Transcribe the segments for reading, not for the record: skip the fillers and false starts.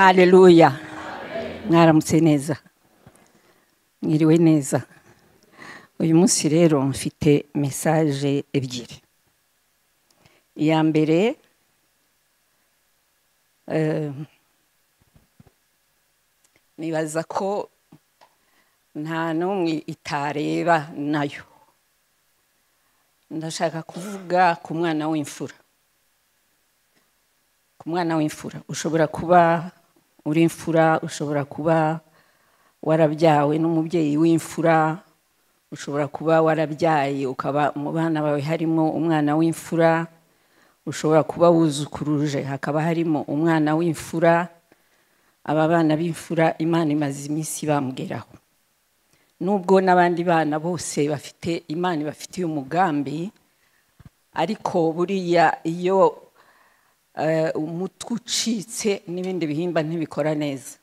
Haleluya. Mwaramutse neza. Mwiriwe neza. Uyu munsi rero mfite message ebyiri. Iya mbere nibaza ko nta n'umwe itareba nayo. Ndashaka kuvuga ku mwana w'imfura. Ku mwana w'imfura ushobora kuba uri imfura, ushobora kuba warabyawe n'umubyeyi w'imfura, ushobora kuba warabyaye ukaba mu bana bawe harimo umwana w'imfura, ushobora kuba wuzukuruje hakaba harimo umwana w'imfura. Aba bana b'imfura Imana imaze iminsi bamugeraho. Nubwo n'abandi bana bose bafite Imana bafitiye umugambi, ariko buriya iyo umutwe ucitse n'ibindi bihimba ntibikora neza.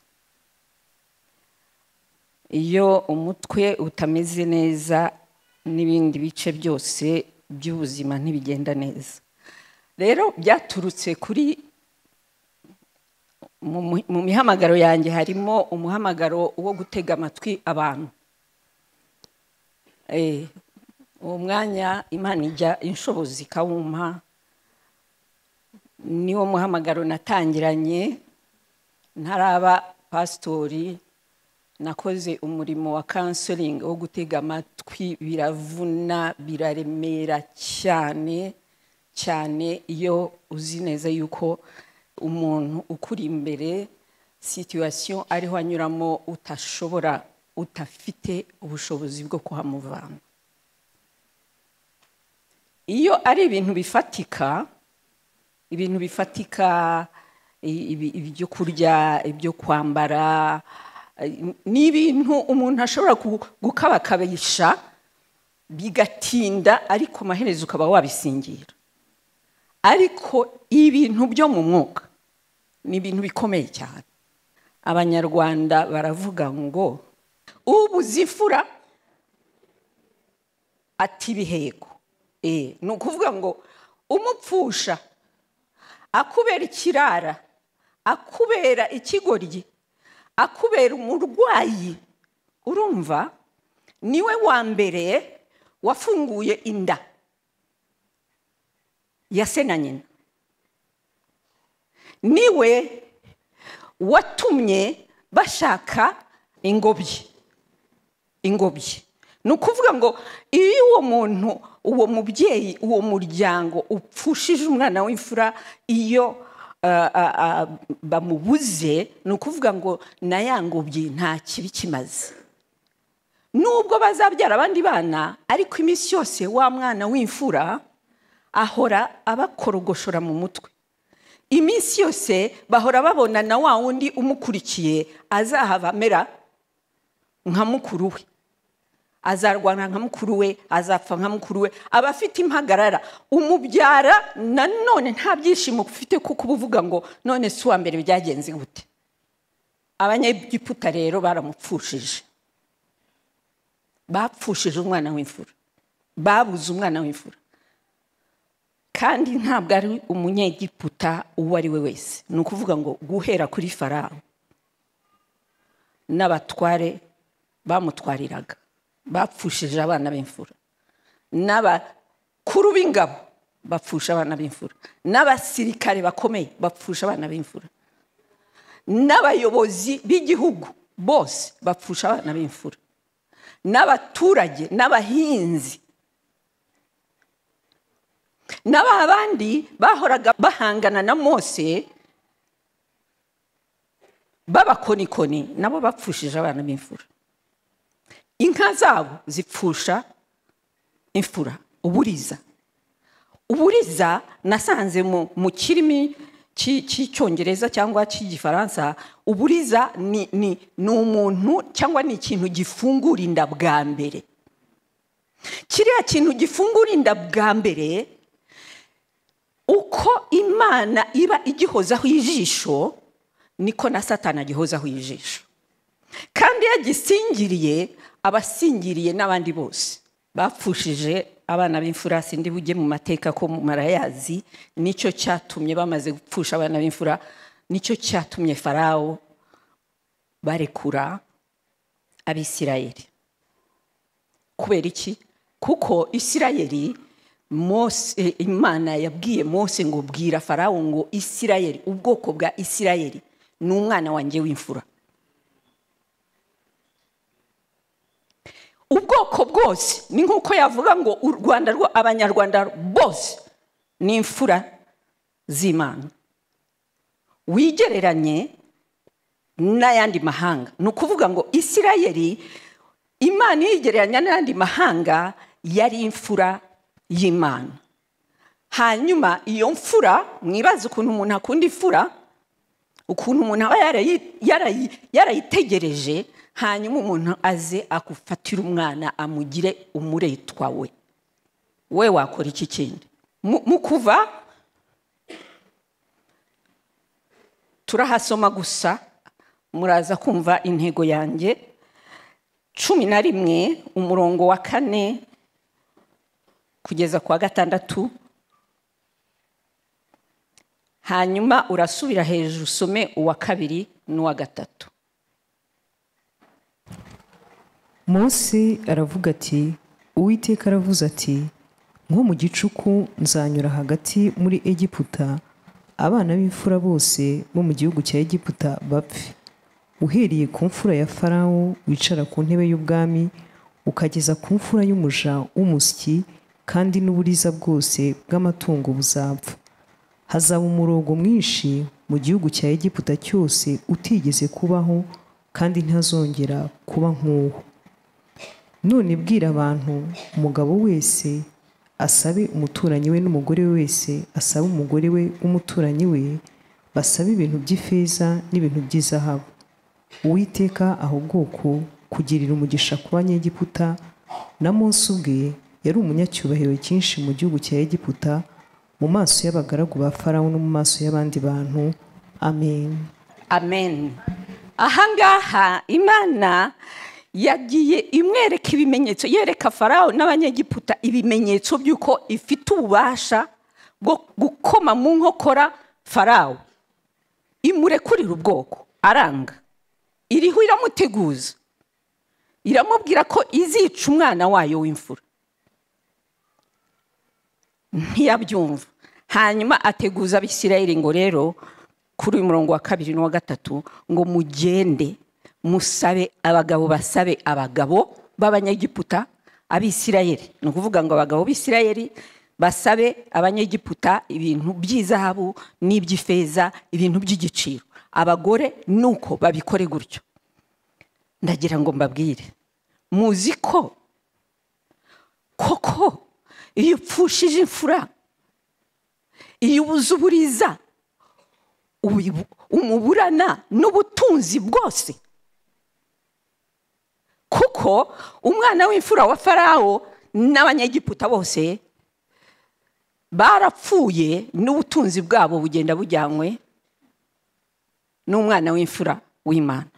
Iyo umutwe utameze neza n'ibindi bice byose by'ubuzima ntibigenda neza. Rero byaturutse kuri mu mihamagaro yanjye harimo umuhamagaro wo gutega amatwi abantu. Uwo mwanya Imana ijya inshobozi ikawumpa, niwo muhamagaro natangiranye ntaraba pastori. Nakoze umurimo wa counseling wo gutega amatwi, biravuna, biraremera cyane cyane iyo uzi neza yuko umuntu ukuri imbere situation ariho anyuramo utashobora, utafite ubushobozi bwo kuhamuvana. Iyo ari ibintu bifatika, ibintu bifatika, ibyo kurya, ibyo kwambara, ni ibintu umuntu ashobora gukabakabisha bigatinda, ariko amaherezo ukaba wabisingira. Ariko ibintu byo mu mwuka ni ibintu bikomeye cyane. Abanyarwanda baravuga ngo ubuze imfura ati ibiheko. Ni ukuvuga ngo umupfusha akubera ikirara, akubera ikigoryi, akubera umurwayi, urumva niwe wa mbere wafunguye inda ya se na nyina, niwe watumye bashaka ingobyi. Ingobyi ni ukuvuga ngo iyo uwo muntu, uwo mubyeyi, uwo muryango upfushije umwana w'imfura, iyo bamubuze, ni ukuvuga ngo na ya ngobyi nta kibi kimaze. Nubwo bazabyara abandi bana, ariko iminsi yose wa mwana w'imfura ahora abakorogoshora mu mutwe. Iminsi yose bahora babona na wa wundi umukurikiye azahava amera nka mukuru we, azarwana nka mukuru we, azapfa nka mukuru we, aba afite impagarara. Umubyara nanone nta byishimo ufite kuko ubuvuga ngo none si uwa mbere byagenze gute. Abanyegiputa rero baramupfushije, bapfushije umwana w'imfura, babuze umwana w'imfura. Kandi ntabwo ari umunyegiputa uwo ari we wese, ni ukuvuga ngo guhera kuri Farawo n'abatware bamutwariraga bapfushije abana b'imfura, n'abakuru b'ingabo bapfusha abana b'imfura, n'abasirikare bakomeye bapfusha abana b'imfura, n'abayobozi b'igihugu bose bapfusha abana b'imfura, n'abaturage n'abahinzi, n'abandi bahoraga bahangana na Mose b'abakonikoni, nabo bapfushije abana b'imfura. Inka zabo zipfusha imfura. Uburiza, uburiza nasanze mu kirimi cy'icyongereza cyangwa cy'igifaransa, uburiza ni umuntu cyangwa ni ikintu gifungura inda bwa mbere. Kiriya kintu gifungura inda bwa mbere, uko Imana iba igihozaho ijisho niko na Satani agihozaho ijisho. Kandi yagisingiriye abasingiriye n'abandi bose bapfushije abana b'imfura. Sindi bujye mu mateka ko marayazi, nicyo cyatumye bamaze gupfusha abana b'imfura. Nicyo cyatumye Farawo barekura Abisirayeli. Kubera iki? Kuko Isirayeli, Mose, Imana yabwiye Mose ngo bwira Farawo ngo Isirayeli, ubwoko bwa Isirayeli ni umwana wanjye w'imfura. Ubwoko bwose ni nkuko yavuga ngo u Rwanda rwo Abanyarwanda bose ni imfura z'Imana. Wigereranye n'ayandi mahanga, ni ukuvuga ngo Isirayeli Imana yigereranya n'ayandi mahanga yari imfura y'Imana. Hanyuma iyo mfura, mwibaze ukuntu umuntu akunda imfura, ukuntu umuntu aba yarayitegereje, hanyuma umuntu aze akufatira umwana amugire umuretwa we. We wakora iki kindi? Mu Kuva turahasoma gusa, muraza kumva intego yanjye. 11 umurongo wa 4 kugeza kwa 6, hanyuma urasubira hejuru usome uwa 2 n'uwa 3. Mose aravuga ati, Uwiteka aravuze ati, nko mu gicuku nzanyura hagati muri Egiputa, abana b'imfura bose bo mu gihugu cya Egiputa bapfe, uhereye ku mfura ya Farawo wicara ku ntebe y'ubwami ukageza ku mfura y'umuja w'umusyi, kandi n'uburiza bwose bw'amatungo buzapfa. Hazaba umurogo mwinshi mu gihugu cya Egiputa cyose utigeze kubaho, kandi ntazongera kuba nk'uwo. None bwira abantu, umugabo wese asabe umuturanyi we n'umugore wese asabe umugore we w'umuturanyi we, basabe ibintu by'ifeza n'ibintu by'izahabu. Uwiteka aho ubwoko kugirira umugisha ku Banyegiputa, na Mose ubwe yari umunyacyubahiro cyinshi mu gihugu cya Egiputa, mu maso y'abagaragu ba Farawo no mu maso y'abandi bantu. Amen. Amen. Ahangaha Imana yagiye imwereka ibimenyetso, yereka Farawo n'Abanyegiputa ibimenyetso by'uko ifite ububasha bwo gukoma mu nkokora Farawo, imurekurira ubwoko aranga. Iriho iramuteguza, iramubwira ko izica umwana wayo w'imfura, ntiyabyumva. Hanyuma ateguza Abisirayeli ngo rero kuri uyu murongo wa 2 n'uwa 3 ngo mugende musabe abagabo, basabe abagabo b'Abanyegiputa Abisirayeli. Ni ukuvuga ngo abagabo b'Isirayeli basabe Abanyegiputa ibintu by'izahabu n'iby'ifeza, ibintu by'igiciro. Abagore nuko babikore gutyo. Ndagira ngo mbabwire, muzi ko koko iyo upfushije imfura, iyo ubuze uburiza, umuburana n'ubutunzi bwose. Kuko umwana w'imfura wa Farawo n'Abanyegiputa bose barapfuye, n'ubutunzi bwabo bugenda bujyanywe n'umwana w'imfura w'Imana.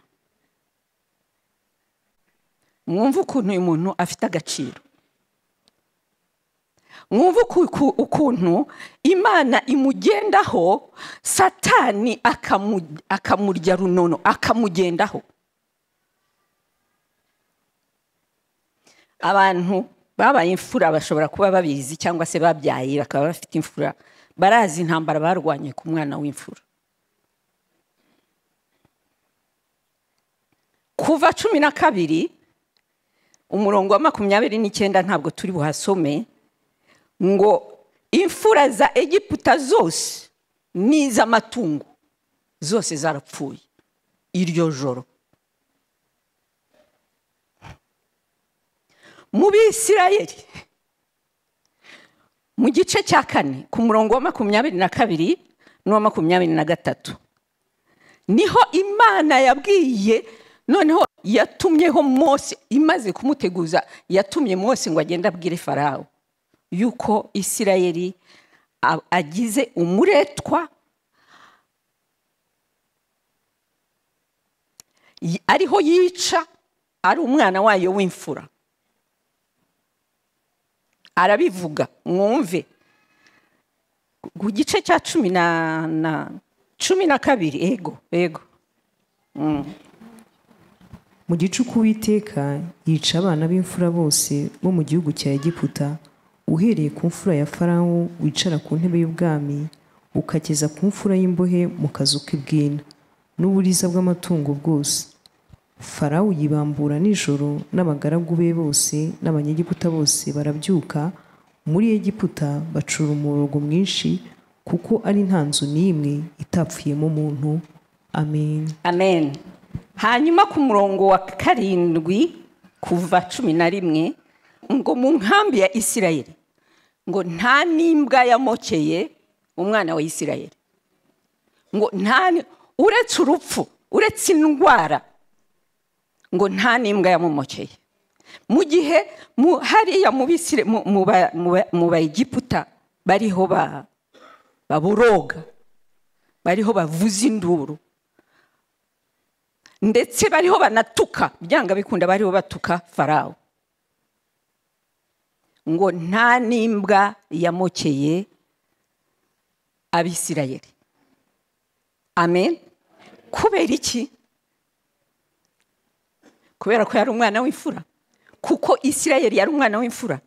Mwumve ukuntu uyu muntu afite agaciro, mwumve ukuntu Imana imugendaho, Satani akamurya runono, akamugendaho. Abantu babaye imfura bashobora kuba babizi, cyangwa se babyaye bakaba bafite imfura, barazi intambara barwanye ku mwana w'imfura. Kuva 12 umurongo wa 29, ntabwo turi buhasome, ngo imfura za Egiputa zose n'iz'amatungo zose zarapfuye iryo joro. Mu Bisirayeli mu gice cya 4 ku murongo wa 22 n'uwa 23 niho Imana yabwiye, noneho yatumyeho Mose, imaze kumuteguza yatumye Mose ngo agende abwire Farawo yuko Isirayeli agize umuretwa, ariho yica ari umwana wayo w'imfura. Arabivuga, mwumve ku gice cya 12 12. Ego ego. Mu gicuku Uwiteka yica abana b'imfura bose bo mu gihugu cya Egiputa, uhereye ku mfura ya Farawo wicara ku ntebe y'ubwami, ukageza ku mfura y'imbohe mu kazu k'ibwina, n'uburiza bw'amatungo bwose. Farawo yibambura nijoro n'abagaragu be bose n'Abanyegiputa bose barabyuka muri Egiputa, bacura umuborogo mwinshi, kuko ari nta nzu n'imwe itapfuyemo umuntu. Amen. Amen. Hanyuma ku murongo wa 7 kuva 11 ngo mu nkambi ya Isirayeli ngo nta n'imbwa yamokeye umwana wa Isirayeli, ngo nta, uretse urupfu, uretse indwara, ngo nta n'imbwa yamumokeye. Mu gihe hariya mu Baegiputa bariho baburoga, bariho bavuza induru, ndetse bariho banatuka, byanga bikunda bariho batuka Farawo, ngo nta n'imbwa yamokeye Abisirayeli. Amen. Kubera iki? Kubera ko yari umwana w'imfura, kuko Isirayeli yari umwana w'imfura,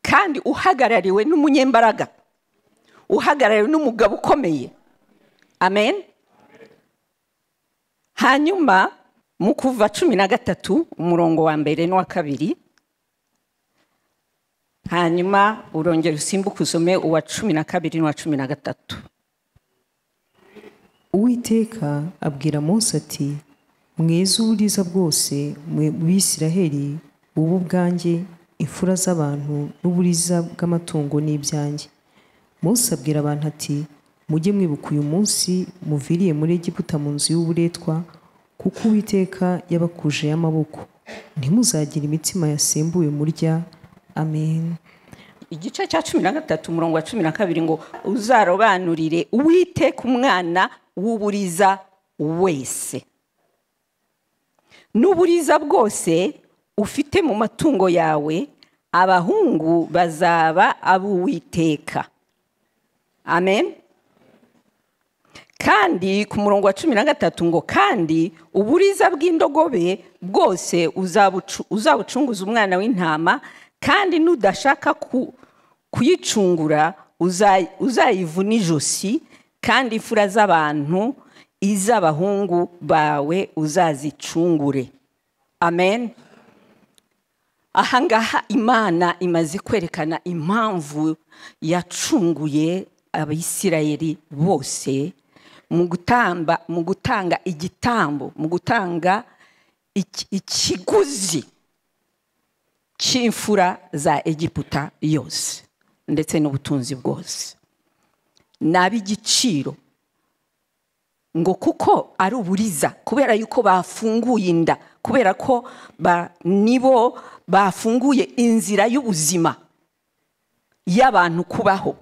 kandi uhagarariwe n'umunyembaraga, uhagarariwe n'umugabo ukomeye. Amen. Hanyuma mu Kuva 13 umurongo wa 1 n'uwa 2, hanyuma urongera usimbuke usome uwa 12 n'uwa 13. Uwiteka abwira Mose ati, mweze uburiza bwose mu Bisiraheli bubu bwanjye, imfura z'abantu n'uburiza bw'amatungo n'ibyanjye. Mose abwira abantu ati, mujye mwibuka uyu munsi muviriye muri Egiputa mu nzu y'uburetwa, kuko Uwiteka yabakuje y'amaboko. Ntimuzagire imitsima yasembuwe murya. Amen. Igice cya 13 umurongo wa 12 ngo uzarobanurire Uwiteka umwana w'uburiza wese, n'uburiza bwose ufite mu matungo yawe, abahungu bazaba ab'Uwiteka. Amen. Kandi ku murongo wa 13 ngo kandi uburiza bw'indogobe bwose uzabucunguza umwana w'intama, kandi nudashaka kuyicungura uzayivuna ijosi, kandi imfura z'abantu iz'abahungu bawe uzazicungure. Amen. Ahangaha Imana imaze kwerekana impamvu yacunguye Abisirayeli bose mu gutamba, mu gutanga igitambo, mu gutanga ikiguzi cy'imfura za Egiputa yose ndetse n'ubutunzi bwose. Nabigiciro ngo kuko ari uburiza, kubera yuko bafunguye inda, kubera ko nibo bafunguye inzira y'ubuzima y'abantu kubaho.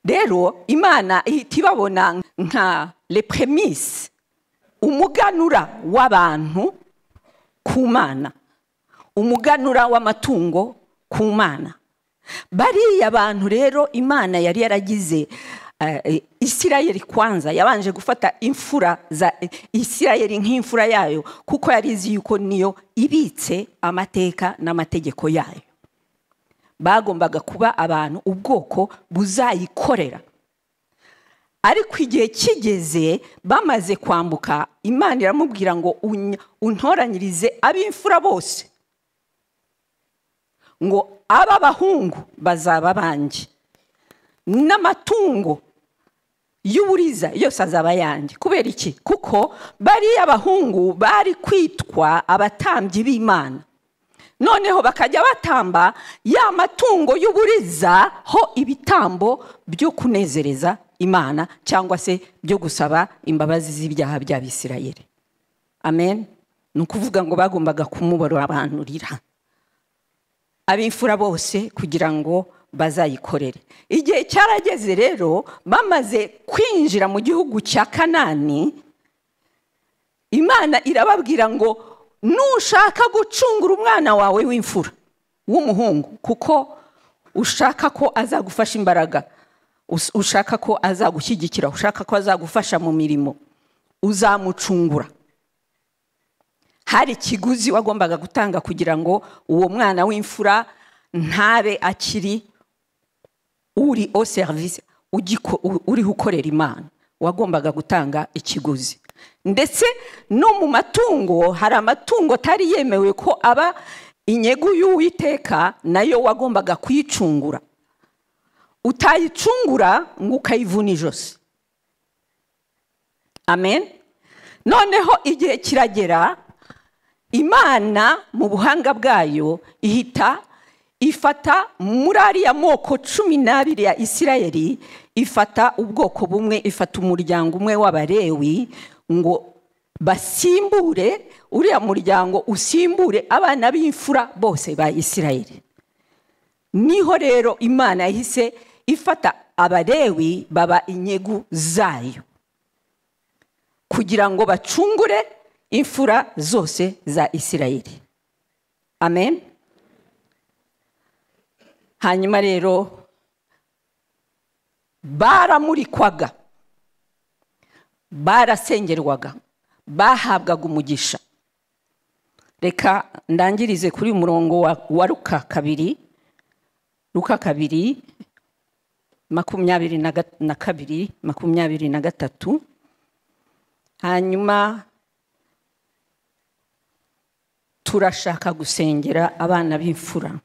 Rero Imana ihita ibabona nka les prémices, umuganura w'abantu ku Mana, umuganura w'amatungo ku Mana. Bariya bantu rero Imana yari yaragize Isirayeli kwanza, yabanje gufata imfura za Isirayeli nk'imfura yayo, kuko yari izi yuko niyo ibitse amateka n'amategeko yayo. Bagombaga kuba abantu ubwoko buzayikorera. Ariko igihe kigeze bamaze kwambuka, Imana iramubwira ngo untoranyirize ab'imfura bose, ngo aba bahungu bazaba banjye, n'amatungo y'uburiza yose azaba yanjye. Kubera iki? Kuko bariya bahungu bari kwitwa abatambyi b'Imana, noneho bakajya batamba ya matungo y'uburiza ho ibitambo byo kunezereza Imana, cyangwa se byo gusaba imbabazi z'ibyaha by'Abisirayeli. Amen. Ni ukuvuga ngo bagombaga kumubarobanurira ab'imfura bose kugira ngo bazayikorere. Igihe cyarageze rero bamaze kwinjira mu gihugu cya Kanani, Imana irababwira ngo nushaka gucungura umwana wawe w'imfura w'umuhungu, kuko ushaka ko azagufasha imbaraga ushaka ko azagushyigikira, ushaka ko azagufasha mu mirimo, uzamucungura. Hari ikiguzi wagombaga gutanga kugira ngo uwo mwana w'imfura ntabe akiri uri au service, uriho ukorera Imana. Wagombaga gutanga ikiguzi. Ndetse no mu matungo, hari amatungo atari yemewe ko aba inyegu y'Uwiteka, nayo wagombaga kuyicungura. Utayicungura ngo ukayivuna ijosi. Amen. Noneho igihe kiragera, Imana mu buhanga bwayo ihita ifata muri ariya moko 12 ya Isirayeli, ifata ubwoko bumwe, ifata umuryango umwe w'Abalewi ngo basimbure uriya muryango, usimbure abana b'imfura bose ba Isirayeli. Niho rero Imana yahise ifata Abalewi baba inyegu zayo kugira ngo bacungure imfura zose za Isirayeli. Amen. Hanyuma rero baramurikwaga, barasengerwaga, bahabwaga umugisha. Reka ndangirize kuri umurongo wa Luka 2, Luka 2 22 23. Hanyuma turashaka gusengera abana b'imfura.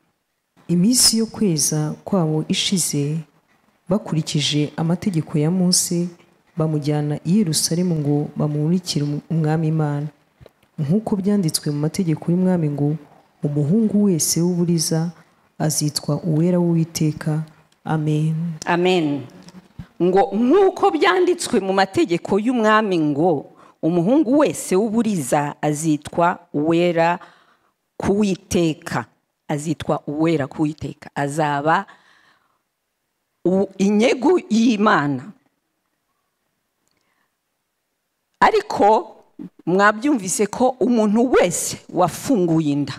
Iminsi yo kweza kwabo ishize, bakurikije amategeko ya Mose, bamujyana i Yerusalemu ngo bamurikire umwami Imana, nk'uko byanditswe mu mategeko y'umwami ngo umuhungu wese w'uburiza azitwa uwera w'Uwiteka. Amen. Amen. Ngo nk'uko byanditswe mu mategeko y'umwami ngo umuhungu wese w'uburiza azitwa uwera kuwiteka, azitwa uwera kuwiteka, azaba inyegu y'Imana. Ariko mwabyumvise ko umuntu wese wafunguye inda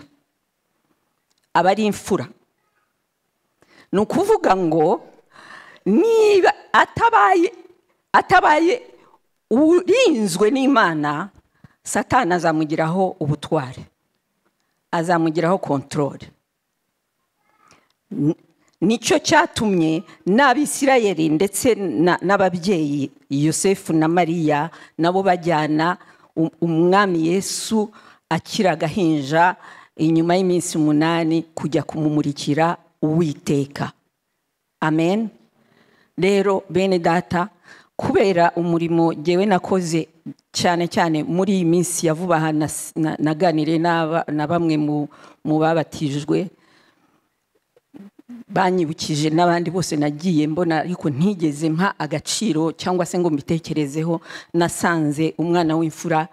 aba ari imfura. Ni ukuvuga ngo niba atabaye urinzwe n'Imana, Satani azamugiraho ubutware, azamugiraho control. Nicyo cyatumye n'Abisirayeli ndetse n'ababyeyi Yosefu na Mariya nabo bajyana umwami Yesu akira agahinja inyuma y'iminsi 8 kujya kumumurikira Uwiteka. Amen. Rero bene data, kubera umurimo jewe nakoze cyane cyane muri iyi minsi ya vuba aha, naganire na bamwe mu babatijwe, banyibukije n'abandi bose nagiye mbona, ariko ntigeze mpa agaciro cyangwa se ngo mbitekerezeho. Nasanze umwana w'imfura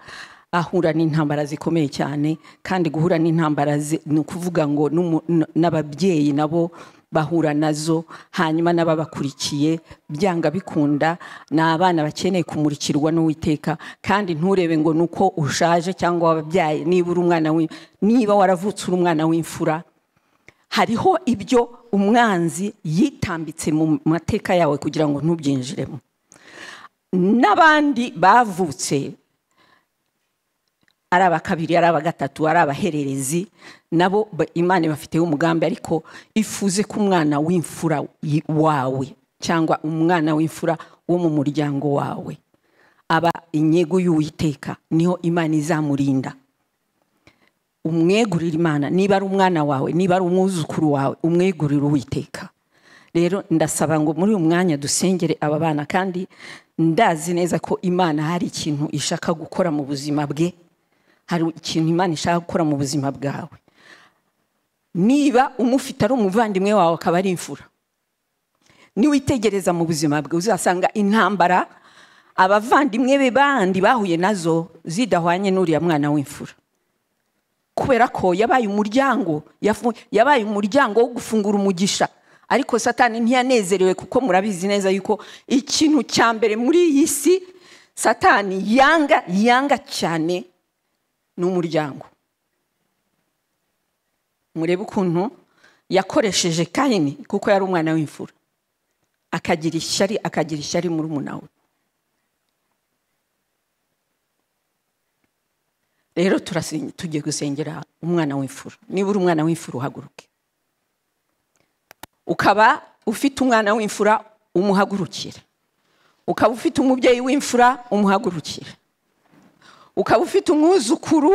ahura n'intambara zikomeye cyane, kandi guhura n'intambara ni ukuvuga ngo n'ababyeyi nabo bahura nazo, hanyuma n'ababakurikiye byanga bikunda ni abana bakeneye kumurikirwa n'Uwiteka. Kandi nturebe ngo nuko ushaje cyangwa wababyaye, niba uri umwana, niba waravutse uri umwana w'imfura, hariho ibyo umwanzi yitambitse mu mateka yawe kugira ngo ntubyinjiremo. N'abandi bavutse ari aba kabiri, ari aba gatatu, ari abahererezi, nabo Imana ibafiteho umugambi, ariko ifuze ko umwana w'imfura wawe cyangwa umwana w'imfura wo mu muryango wawe aba inyego y'Uwiteka, niho Imana izamurinda. Umwegurira Imana, niba ari umwana wawe, niba ari umwuzukuru wawe, umwegurira Uwiteka. Rero ndasaba ngo muri uyu mwanya dusengere aba bana, kandi ndazi neza ko Imana hari ikintu ishaka gukora mu buzima bwe, hari ikintu Imana ishaka gukora mu buzima bwawe. Niba umufite ari umuvandimwe wawe akaba ari imfura, niwitegereza mu buzima bwe uzasanga intambara abavandimwe be bandi bahuye nazo zidahwanye n'uriya mwana w'imfura, kubera ko yabaye umuryango, yabaye umuryango wo gufungura umugisha. Ariko Satani ntiyanezerewe, kuko murabizi neza yuko ikintu cya mbere muri iyi si Satani yanga cyane ni umuryango. Murebe ukuntu yakoresheje Kayini, kuko yari umwana w'imfura, Akagira ishyari, akagira ishyari murumuna we. Rero tugiye gusengera umwana w'imfura. Niba uri umwana w'imfura uhaguruke. Ukaba ufite umwana w'imfura umuhagurukira. Ukaba ufite umubyeyi w'imfura umuhagurukira. Ukaba ufite umwuzukuru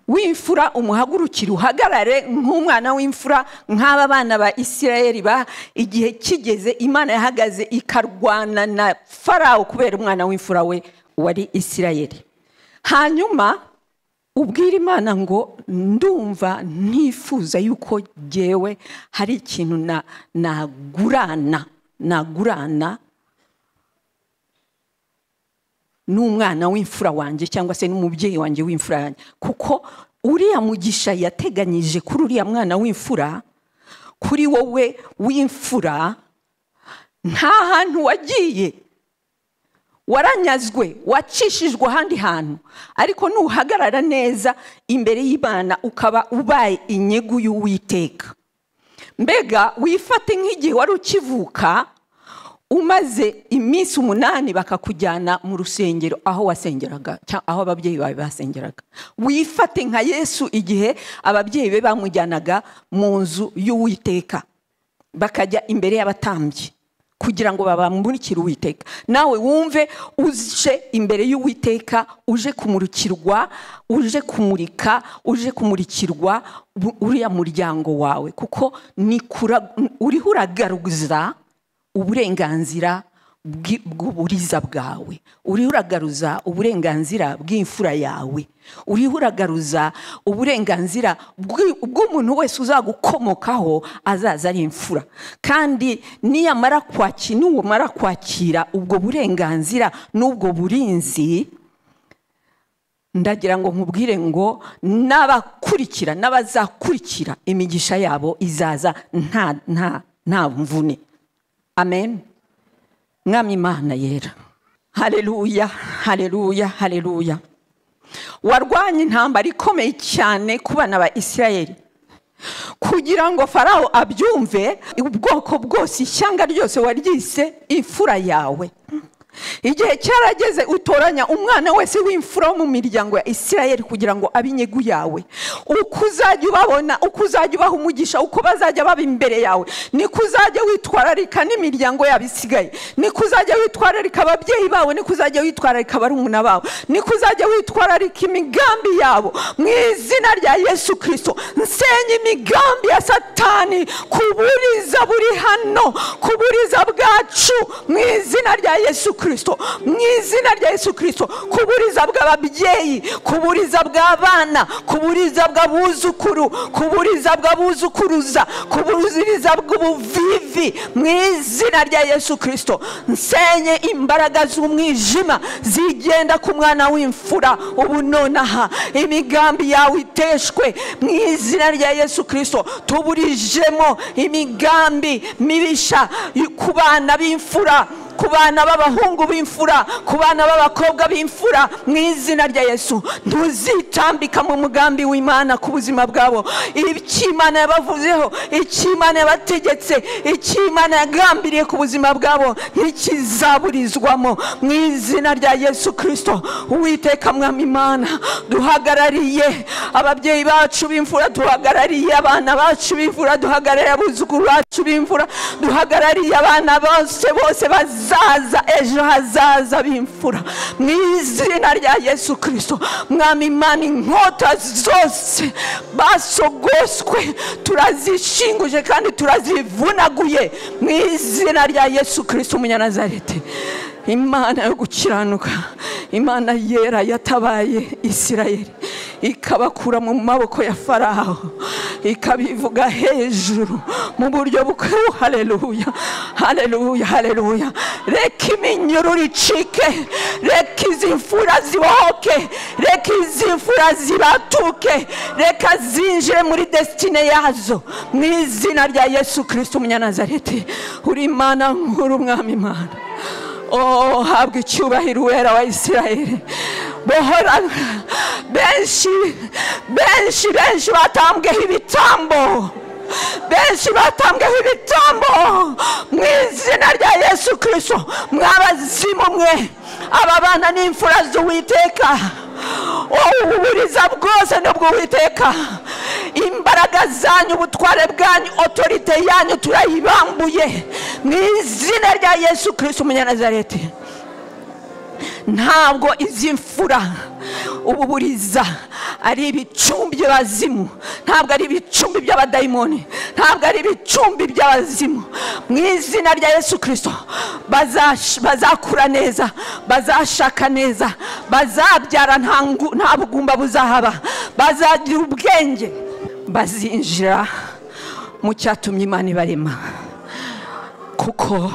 w'imfura umuhagurukira, uhagarare nk'umwana w'imfura nk'aba bana ba Isirayeli ba igihe kigeze Imana yahagaze ikarwana na Farawo kubera umwana w'imfura we wari Isirayeli. Hanyuma ubwira Imana ngo ndumva ntifuza yuko jewe hari ikintu nagurana n'umwana w'imfura wanjye cyangwa se n'umubyeyi wanjye w'imfura yanjye, kuko uriya mugisha yateganyije kuri uriya mwana w'imfura, kuri wowe w'imfura, nta hantu wagiye, waranyazwe, wacishijwe ahandi hantu, ariko nuhagarara neza imbere y'Imana ukaba ubaye inyegu y'Uwiteka. Mbega wifate nk'igihe wari ukivuka umaze iminsi 8 bakakujyana mu rusengero aho wasengeraga, aho ababyeyi bawe basengeraga. Wifate nka Yesu igihe ababyeyi be bamujyanaga mu nzu y'Uwiteka, bakajya imbere y'abatambyi kugira ngo babamurikire Uwiteka. Nawe wumve uje imbere y'Uwiteka, uje kumurikirwa, uje kumurika, uje kumurikirwa uriya muryango wawe, kuko uriho uragaruza uburenganzira bw'uburiza bwawe, uriho uragaruza uburenganzira bw'imfura yawe, uriho uragaruza uburenganzira bw'umuntu wese uzagukomokaho azaza ari imfura. Kandi niyamara kwakira, nuwamara kwakira ubwo burenganzira n'ubwo burinzi, ndagira ngo nkubwire ngo n'abakurikira n'abazakurikira imigisha yabo izaza nta mvune. Amen. Mwami Imana yera. Haleluya, haleluya, haleluya. Warwanye intambara ikomeye cyane ku bana ba Isirayeli kugira ngo Farawo abyumve, ubwoko bwose, ishyanga ryose waryise imfura yawe. Igihe cyarageze utoranya umwana wese w'imfura wo mu miryango ya Isirayeli kugira ngo abe inyegu yawe. Uko uzajya ubabona, uko uzajya ubaha umugisha, uko bazajya baba imbere yawe, niko uzajya witwararika n'imiryango yabo isigaye, niko uzajya witwararika ababyeyi bawe, niko uzajya witwararika barumuna bawe, niko uzajya witwararika imigambi yabo. Mu izina rya Yesu Kristo, nsenye imigambi ya Satani kuburiza buri hano, kuburiza bwacu, mu izina rya Yesu Kristo. Mu izina rya Yesu Kristo, kuburiza bw'ababyeyi, kuburiza bw'abana, kuburiza bw'abuzukuru, kuburiza bw'abuzukuruza, kuburiza bw'ubuvivi, mu izina rya Yesu Kristo, nsenye imbaraga z'umwijima zigenda ku mwana w'imfura ubu nonaha, imigambi yawe iteshwe mu izina rya Yesu Kristo. Tuburijemo imigambi mibisha ku bana b'imfura, ku bana b'abahungu b'imfura, ku bana b'abakobwa b'imfura, mu izina rya Yesu. Ntuzitambika mu mugambi w'Imana ku buzima bwabo. Icyo Imana yabavuzeho, icyo Imana yabategetse, icyo Imana yagambiriye ku buzima bwabo ntikizaburizwamo mu izina rya Yesu Kristo. Uwiteka Mwami Imana, duhagarariye ababyeyi bacu b'imfura, duhagarariye abana bacu b'imfura, duhagarariye abuzukuru bacu b'imfura, duhagarariye abana bose bose bazaza ejo hazaza b'imfura, mu izina rya Yesu Kristo. Mwami Imana, inkota zose basogoswe turazishinguje kandi turazivunaguye mu izina rya Yesu Kristo Umunyanazareti. Imana yo gukiranuka, Imana yera yatabaye Isirayeli ikabakura mu maboko ya Farawo, ikabivuga hejuru mu buryo bukuru. Haleluya, haleluya, haleluya. Reka iminyururu icike, reka izi mfura zibohoke, reka izi mfura zibatuke, reka zinjire muri destine yazo mu izina rya Yesu Kristo Umunyanazareti. Uri Imana nkuru, Mwami Imana. Oh, habwa icyubahiro Uwera wa Isirayeli. Bohora benshi benshi benshi batambweho ibitambo, Benshi batambweho ibitambo mu izina rya Yesu Kristo. Mwabazimu mwe, aba bana ni imfura z'Uwiteka. Uburiza bwose n'ubw'Uwiteka. Imbaraga zanyu, ubutware bwanyu, otorite yanyu turayibambuye mu izina rya Yesu Kristo Umunyanazareti. Ntabwo izi mfura ububuriza ari ibicumbi by'abazimu, ntabwo ari ibicumbi by'abadayimoni, ntabwo ari ibicumbi by'abazimu. Mu izina rya Yesu Kristo bazakura neza, bazashaka neza, bazabyara nta bugumba buzahaba, bazagira ubwenge, bazinjira mu cyatumye Imana ibarema. Kuko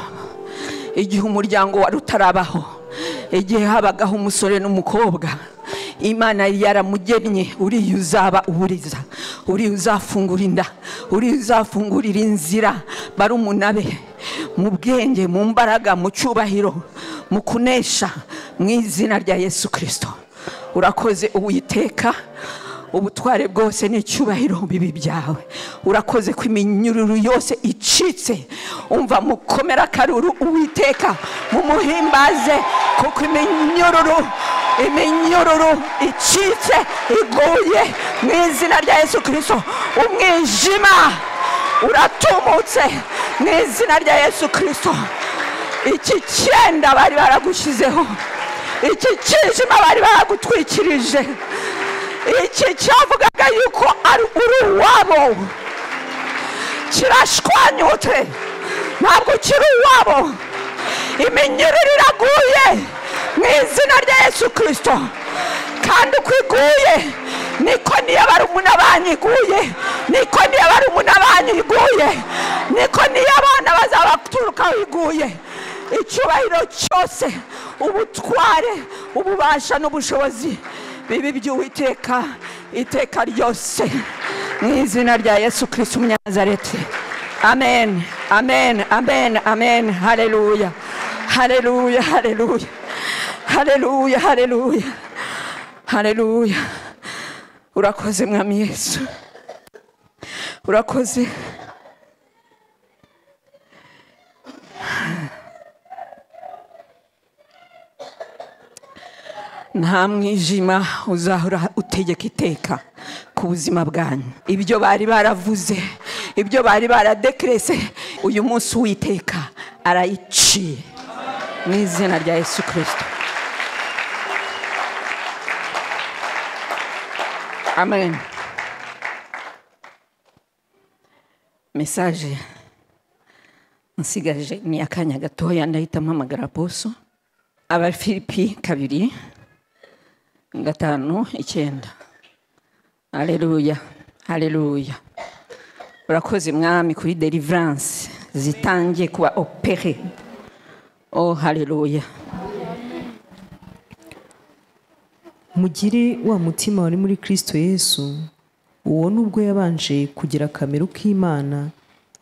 igihe umuryango wari utarabaho, igihe habagaho umusore n'umukobwa, Imana yaramugennye uriya uzaba uburiza, uriya uzafungura inda, uriya uzafungurira inzira barumuna be mu bwenge, mu mbaraga, mu cyubahiro, mu kunesha, mu izina rya Yesu Kristo. Urakoze Uwiteka, ubutware bwose n'icyubahiro bibi byawe. Urakoze ko iminyururu yose icitse. Umva mukomera karuru Uwiteka, mumuhimbaze, kuko iminyururu icitse iguye mu izina rya Yesu Kristo. Umwijima uratumutse mu izina rya Yesu Kristo. Iki cyenda bari baragushizeho, iki kijima bari baragutwikirije, iki cyavugaga yuko ari uri uwabo kirashwanyutse, ntabwo kiri uwabo. Iminyururu iraguye mu izina rya Yesu Kristo. Kandi uko iguye niko niyo barumuna banyu iguye, niko niyo barumuna banyu iguye, niko niyo abana bazabaturukaho iguye. Icyubahiro cyose, ubutware, ububasha n'ubushobozi bibi by'Uwiteka iteka ryose mu izina rya Yesu Kristo Umunyanazareti. Amen, amen, amen, amen. Haleluya, haleluya, haleluya, haleluya, haleluya, haleluya. Urakoze Mwami Yesu, urakoze. Nta mwijima uzahora utegeka iteka ku buzima bwanyu. Ibyo bari baravuze, ibyo bari baradekrese, uyu munsi Uwiteka arayiciye mu izina rya Yesu Kristo. Amen. Message nsigaje ni akanya gatoya, ndahita mpamagara poso. Abafilipi 2:5-9. Haleluya, haleluya. Urakoze Mwami kuri deliverance zitangiye kuba opere. Oh, haleluya. Mugire wa mutima wari muri Kristo Yesu, uwo nubwo yabanje kugira akamero k'Imana,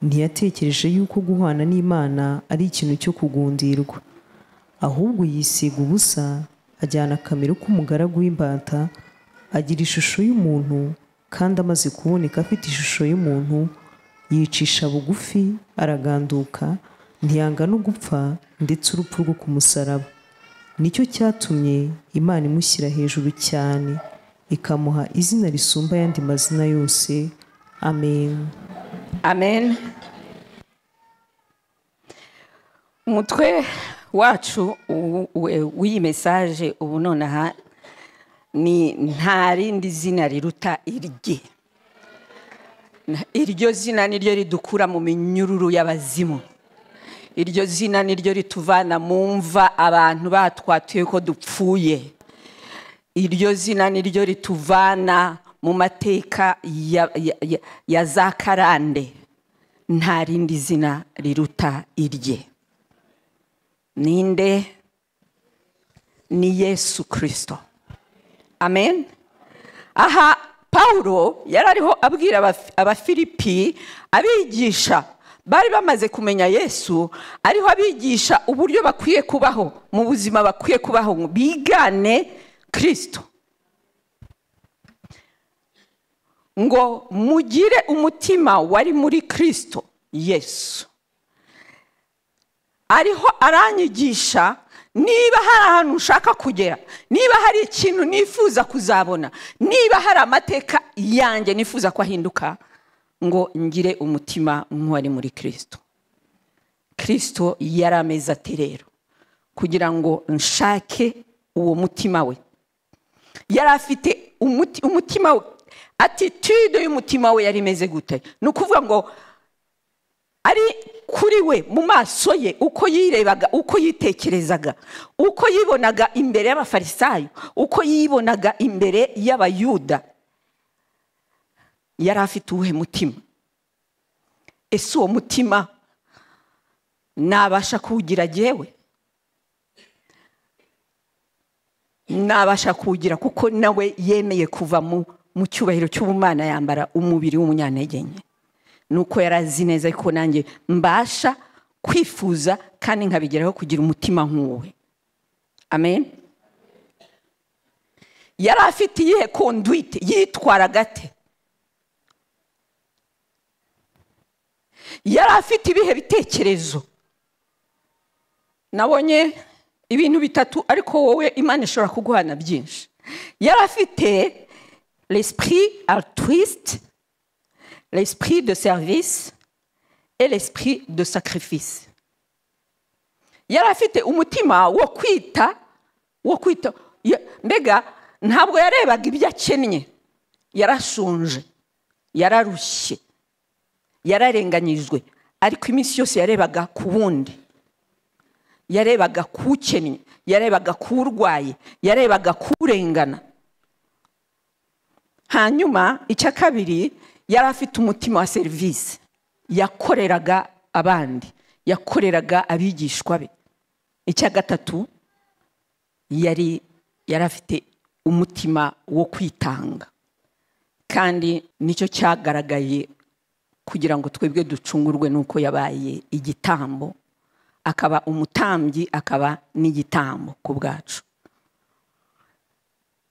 ntiyatekereje yuko guhwana n'Imana ari ikintu cyo kugundirwa, ahubwo yisiga ubusa, ajyana akamero k'umugaragu w'imbata, agira ishusho y'umuntu, kandi amaze kuboneka afite ishusho y'umuntu, yicisha bugufi, araganduka, ntiyanga no gupfa, ndetse urupfu rwo ku musaraba. Nicyo cyatumye Imana imushyira hejuru cyane, ikamuha izina risumba ayandi mazina yose. Amen. Amen. Umutwe wacu w'iyi message ubu nonaha ni nta rindi zina riruta irye. Iryo zina niryo ridukura mu minyururu y'abazimu. Iryo zina niryo rituvana mu mva abantu batwatuye ko dupfuye. Iryo zina niryo rituvana mu mateka ya za karande. Nta rindi zina riruta irye. Ninde? Ni Yesu Kristo. Amen. Aha Paulo yarariho abwira Abafilipi, abigisha bari bamaze kumenya Yesu, ariho abigisha uburyo bakwiye kubaho mu buzima, bakwiye kubaho bigane Kristo. Ngo mugire umutima wari muri Kristo Yesu. Ariho aranyigisha niba hari ahantu ushaka kugera, niba hari ikintu nifuza kuzabona, niba hari amateka yanjye nifuza ko ahinduka, ngo ngire umutima nk'uwari muri Kristo. Kristo yari ameze ate rero kugira ngo nshake uwo mutima we? Yari afite umutima we, attitude y'umutima we yari imeze gute? Ni ukuvuga ngo ari kuri we, mu maso ye, uko yirebaga, uko yitekerezaga, uko yibonaga imbere y'abafarisayo, uko yibonaga imbere y'abayuda, yari afite uwuhe mutima? Ese uwo mutima nabasha kuwugira jyewe? Nabasha kuwugira kuko nawe yemeye kuva mu cyubahiro cy'ubumana yambara umubiri w'umunyantege nke. Nuko yarazi neza ko nanjye mbasha kwifuza kandi nkabigeraho kugira umutima nk'uwe. Amen. Yari afite iyihe conduite? Yitwaraga ate? Yari afite ibihe bitekerezo? Nabonye ibintu bitatu, ariko wowe Imana ishobora kuguhana byinshi. Yari afite l'esprit altruiste, l'esprit de service et l'esprit de sacrifice. Yari afite umutima wo kwita, mbega ntabwo yarebaga ibyo akennye, yarashonje, yararushye, yararenganyijwe, ariko iminsi yose yarebaga ku wundi, yarebaga ku ukennye, yarebaga ku urwaye, yarebaga ku urengana. Hanyuma icya kabiri, yari afite umutima wa serivisi, yakoreraga abandi, yakoreraga abigishwa be. Icya gatatu, yari afite umutima wo kwitanga, kandi nicyo cyagaragaye kugira ngo twebwe ducungurwe nuko yabaye igitambo, akaba umutambyi, akaba n'igitambo ku bwacu.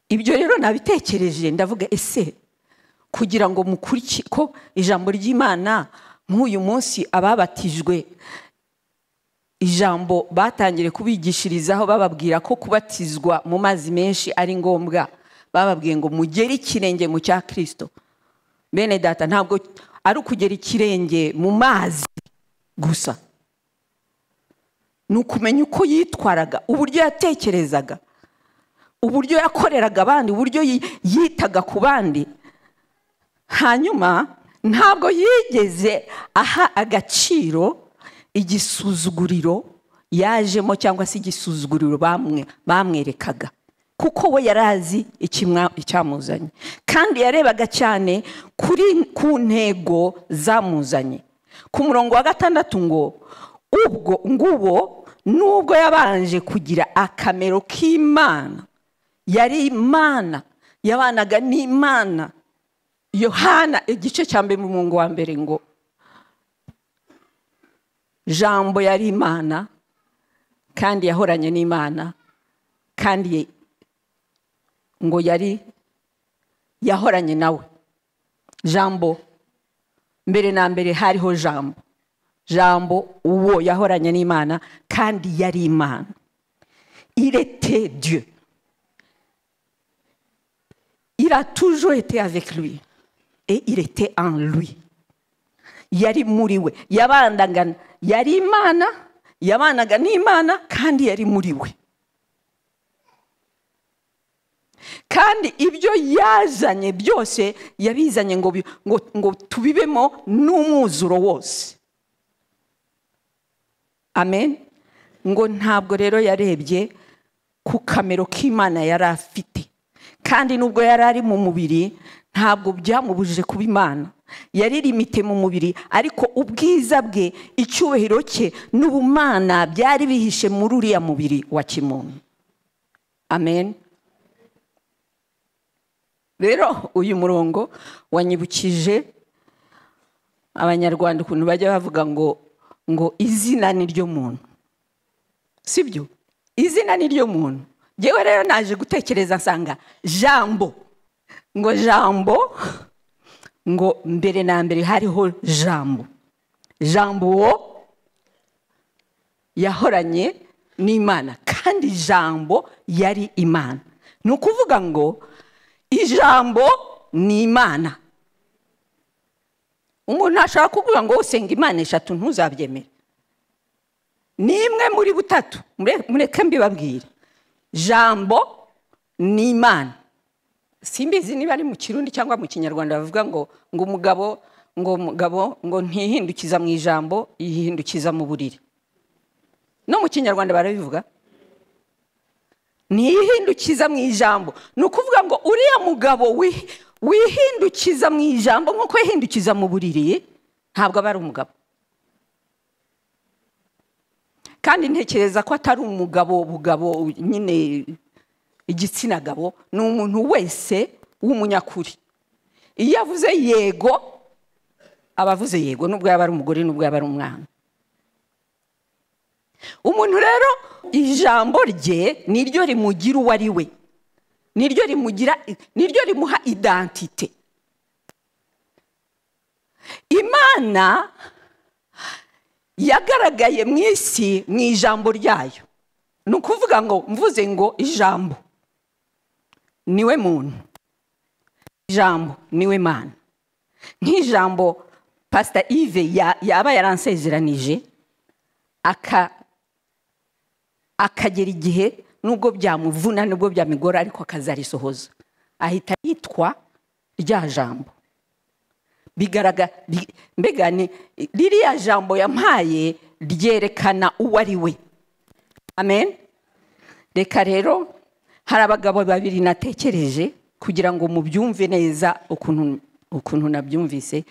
Ibyo rero nabitekereje ndavuga, ese kugira ngo mukuriki ko ijambo ry'Imana nk'uyu munsi ababatijwe ijambo batangire kubigishirizaho bababwira ko kubatizwa mu mazi menshi ari ngombwa, bababwiye ngo mugere ikirenge mu cya Kristo. Bene data, ntabwo ari ukugera ikirenge mu mazi gusa, ni ukumenya uko yitwaraga, uburyo yatekerezaga, uburyo yakoreraga abandi, uburyo yitaga ku bandi. Hanyuma ntabwo yigeze aha agaciro igisuzuguriro yajemo cyangwa se igisuzuguriro bamwerekaga, kuko we yarazi icyamuzanye, kandi yarebaga cyane ku ntego zamuzanye. Ku murongo wa 6 ngo ubwo nguwo nubwo yabanje kugira akamero k'Imana, yari Imana, yabanaga n'Imana. Yohana igice cya mbere mu murongo wa 1 ngo Jambo yari Imana, kandi yahoranye n'Imana, kandi ngo yari yahoranye nawe. Jambo mbere na mbere hariho Jambo, Jambo uwo yahoranye n'Imana kandi yari Imana. Il était Dieu. Il a toujours été avec lui et il était en lui. Yari muri we, yabanaga, yari Imana, yabanaga n'Imana kandi yari muri we. Kandi ibyo yazanye byose yabizanye ngo tubibemo n'umwuzuro wose. Amen. Ngo ntabwo rero yarebye ku kamero k'Imana yari afite, kandi nubwo yari ari mu mubiri ntabwo byamubujije kuba Imana. Yari limite mu mubiri, ariko ubwiza bwe, icyubahiro cye n'ubumana byari bihishe muri uriya mubiri wa kimuntu. Amen. Rero uyu murongo wanyibukije abanyarwanda ukuntu bajya bavuga ngo izina ni ryo muntu. Sibyo? Izina ni ryo muntu. Jewe rero naje gutekereza nsanga Jambo, ngo Jambo Ngo mbere na mbere hariho jambo. Jambo uwo yahoranye n'Imana, kandi jambo yari Imana. Ni ukuvuga ngo ijambo ni Imana. Umuntu ashaka kuvuga ngo usenga Imana eshatu ntuzabyemere. Ni imwe muri butatu, mureke mbibabwire. Jambo ni Imana. Simbizi niba ari mu Kirundi cyangwa mu Kinyarwanda bavuga ngo umugabo ngo ntihindukiza mu ijambo, yihindukiza mu buriri. No mu Kinyarwanda barabivuga. Ntihindukiza mu ijambo. Ni ukuvuga ngo uriya mugabo wihindukiza mu ijambo nkuko yihindukiza mu buriri, ntabwo aba ari umugabo. Kandi ntekereza ko atari umugabo bugabo nyine igitsina gabo, ni umuntu wese w'umunyakuri. Iyo avuze yego aba avuze yego, nubwo yaba ari umugore, nubwo yaba ari umwana. Umuntu rero ijambo rye niryo rimugira uwo ari we, niryo rimugira, niryo rimuha identite. Imana yagaragaye mu isi mu ijambo ryayo. Ni ukuvuga ngo mvuze ngo ijambo niwe muntu, ijambo niwe Mana. Nk'ijambo Pastor Yves yaba yaransezeranije akagera igihe nubwo byamuvuna nubwo byamigora ariko akazarisohoza, ahita yitwa rya jambo. Bigaragara mbega ni ririya jambo yampaye ryerekana uwo ari we. Amen. Reka rero hari abagabo babiri natekereje kugira ngo mubyumve neza ukuntu nabyumvise.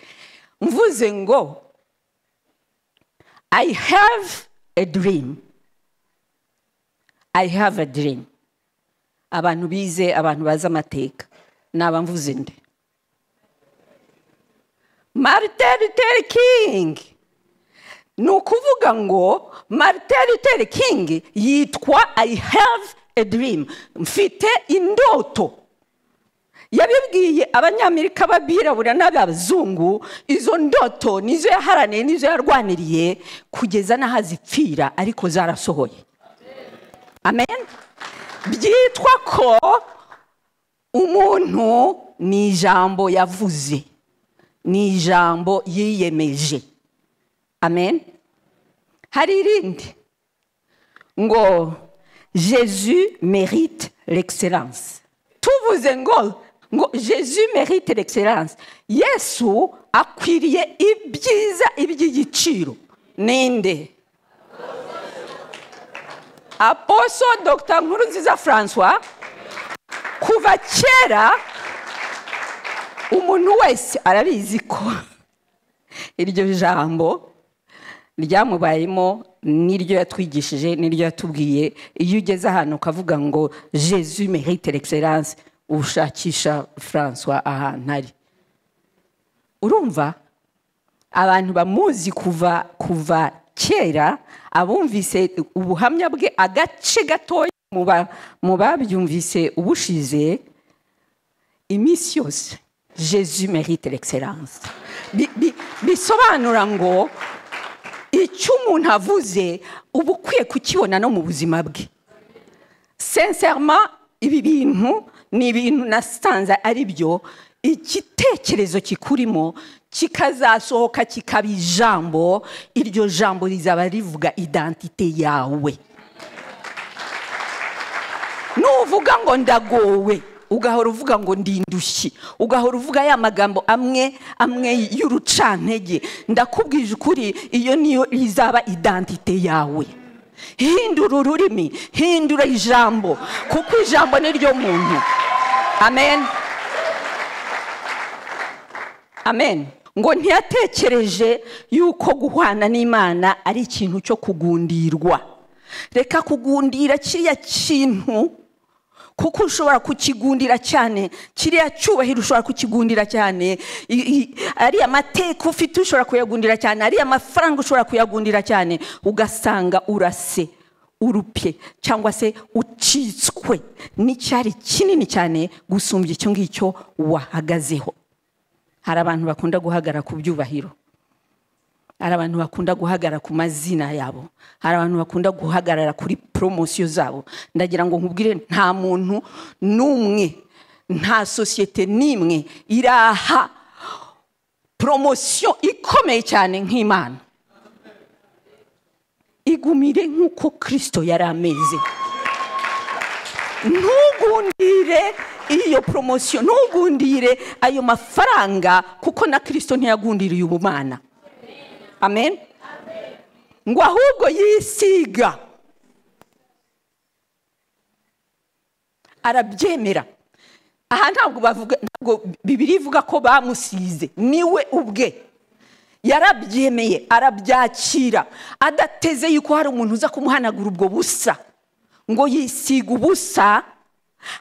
Mvuze ngo I have a dream. I have a dream. Abantu bize, abantu bazi amateka, naba mvuze nde? Martin Luther King. Ni ukuvuga ngo Martin Luther King yitwa I have a dream. Mfite indoto. Yabibwiye abanyamerika b'abirabura n'abazungu, izo ndoto nizo yaharaniye, nizo yarwaniriye kugeza n'ahazipfira, ariko zarasohoye. Amen. Byitwa ko umuntu ni ijambo yavuze, ni ijambo yiyemeje. Amen. Hari irindi ngo Jésus mérite l'excellence. Tuvuze ngo Jésus mérite l'excellence. Yesu akwiriye ibyiza iby'igiciro. Ninde? Apostle Dr. Nkurunziza François. Kuva kera umuntu wese arabizi ko iryo jambo ryamubayemo, niryo yatwigishije, niryo yatubwiye. Iyo ugeze ahantu ukavuga ngo Jésus mérite l'excellence, ushakisha François ahantu ari. Urumva abantu bamuzi kuva kera, abumvise ubuhamya bwe agace gatoya mu babyumvise ubushize, iminsi yose Jésus mérite l'excellence. Bisobanura ngo icyo umuntu avuze uba ukwiye kukibona no mu buzima bwe. Sincèrement, ibi bintu ni ibintu nasanze ari byo, igitekerezo kikurimo kikazasohoka kikaba ijambo, iryo jambo rizaba rivuga identite yawe. Nuvuga ngo ndagowe, ugahora uvuga ngo ndindushyi, ugahora uvuga ya magambo amwe amwe y'urucantege, ndakubwije ukuri iyo niyo izaba identite yawe. Hindura ururimi, hindura ijambo, kuko ijambo ni ryo muntu. Amen. Amen. Ngo ntiyatekereje yuko guhwana n'Imana ari ikintu cyo kugundirwa. Reka kugundira kiriya kintu, kuko ushobora kukigundira cyane, kiriya cyubahiro ushobora kukigundira cyane, ari amateka ufite ushobora kuyagundira cyane, ari amafaranga ushobora kuyagundira cyane, ugasanga urase urupye cyangwa se ucitswe n'icyari kinini cyane gusumbya icyo ngicyo wahagazeho. Hari abantu bakunda guhagarara ku byubahiro, hari abantu bakunda guhagarara ku mazina yabo, hari abantu bakunda guhagarara kuri promosiyo zabo. Ndagira ngo nkubwire, nta muntu n'umwe, nta sosiyete n'imwe iraha promosiyo ikomeye cyane nk'Imana. Igumire nk'uko Kristo yari ameze. Ntugundire iyo promosiyo, ntugundire ayo mafaranga, kuko na Kristo ntiyagundiriye ubumana. Amen. Ngo ahubwo yisiga, arabyemera. Aha ntabwo bavuga, ntabwo Bibiliya ivuga ko bamusize, niwe ubwe yarabyemeye, arabyakira, adateze yuko hari umuntu uza kumuhanagura ubwo busa. Ngo yisiga ubusa,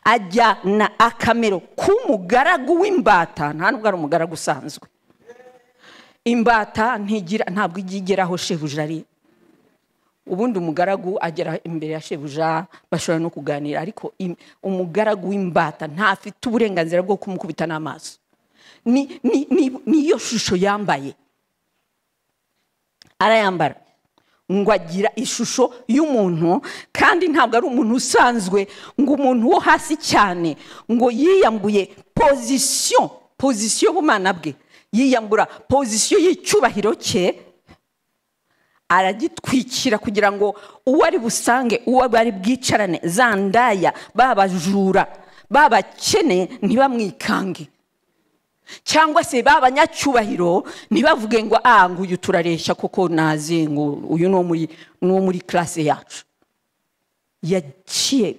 ajyana akamero k'umugaragu w'imbata. Nta nubwo ari umugaragu usanzwe. Imbata ntigira, ntabwo ijya igeraho shebuja ari. Ubundi umugaragu agera imbere ya shebuja, bashobora no kuganira, ariko umugaragu w'imbata ntafite uburenganzira bwo kumukubita n'amaso. Niyo shusho yambaye, arayambara ngo agira ishusho y'umuntu, kandi ntabwo ari umuntu usanzwe, ngo umuntu wo hasi cyane, ngo yiyambuye position y'ubumana bwe, yiyambura position y'icyubahiro cye, aragitwikira kugira ngo uwo ari busange, uwo bari bwicarane, za ndaya, babajura, babakene ntibamwikange, cyangwa se babanyacyubahiro ntibavuge ngo ah nguyu turareshya koko naze, ngo uyu no muri classe yacu. Yaciye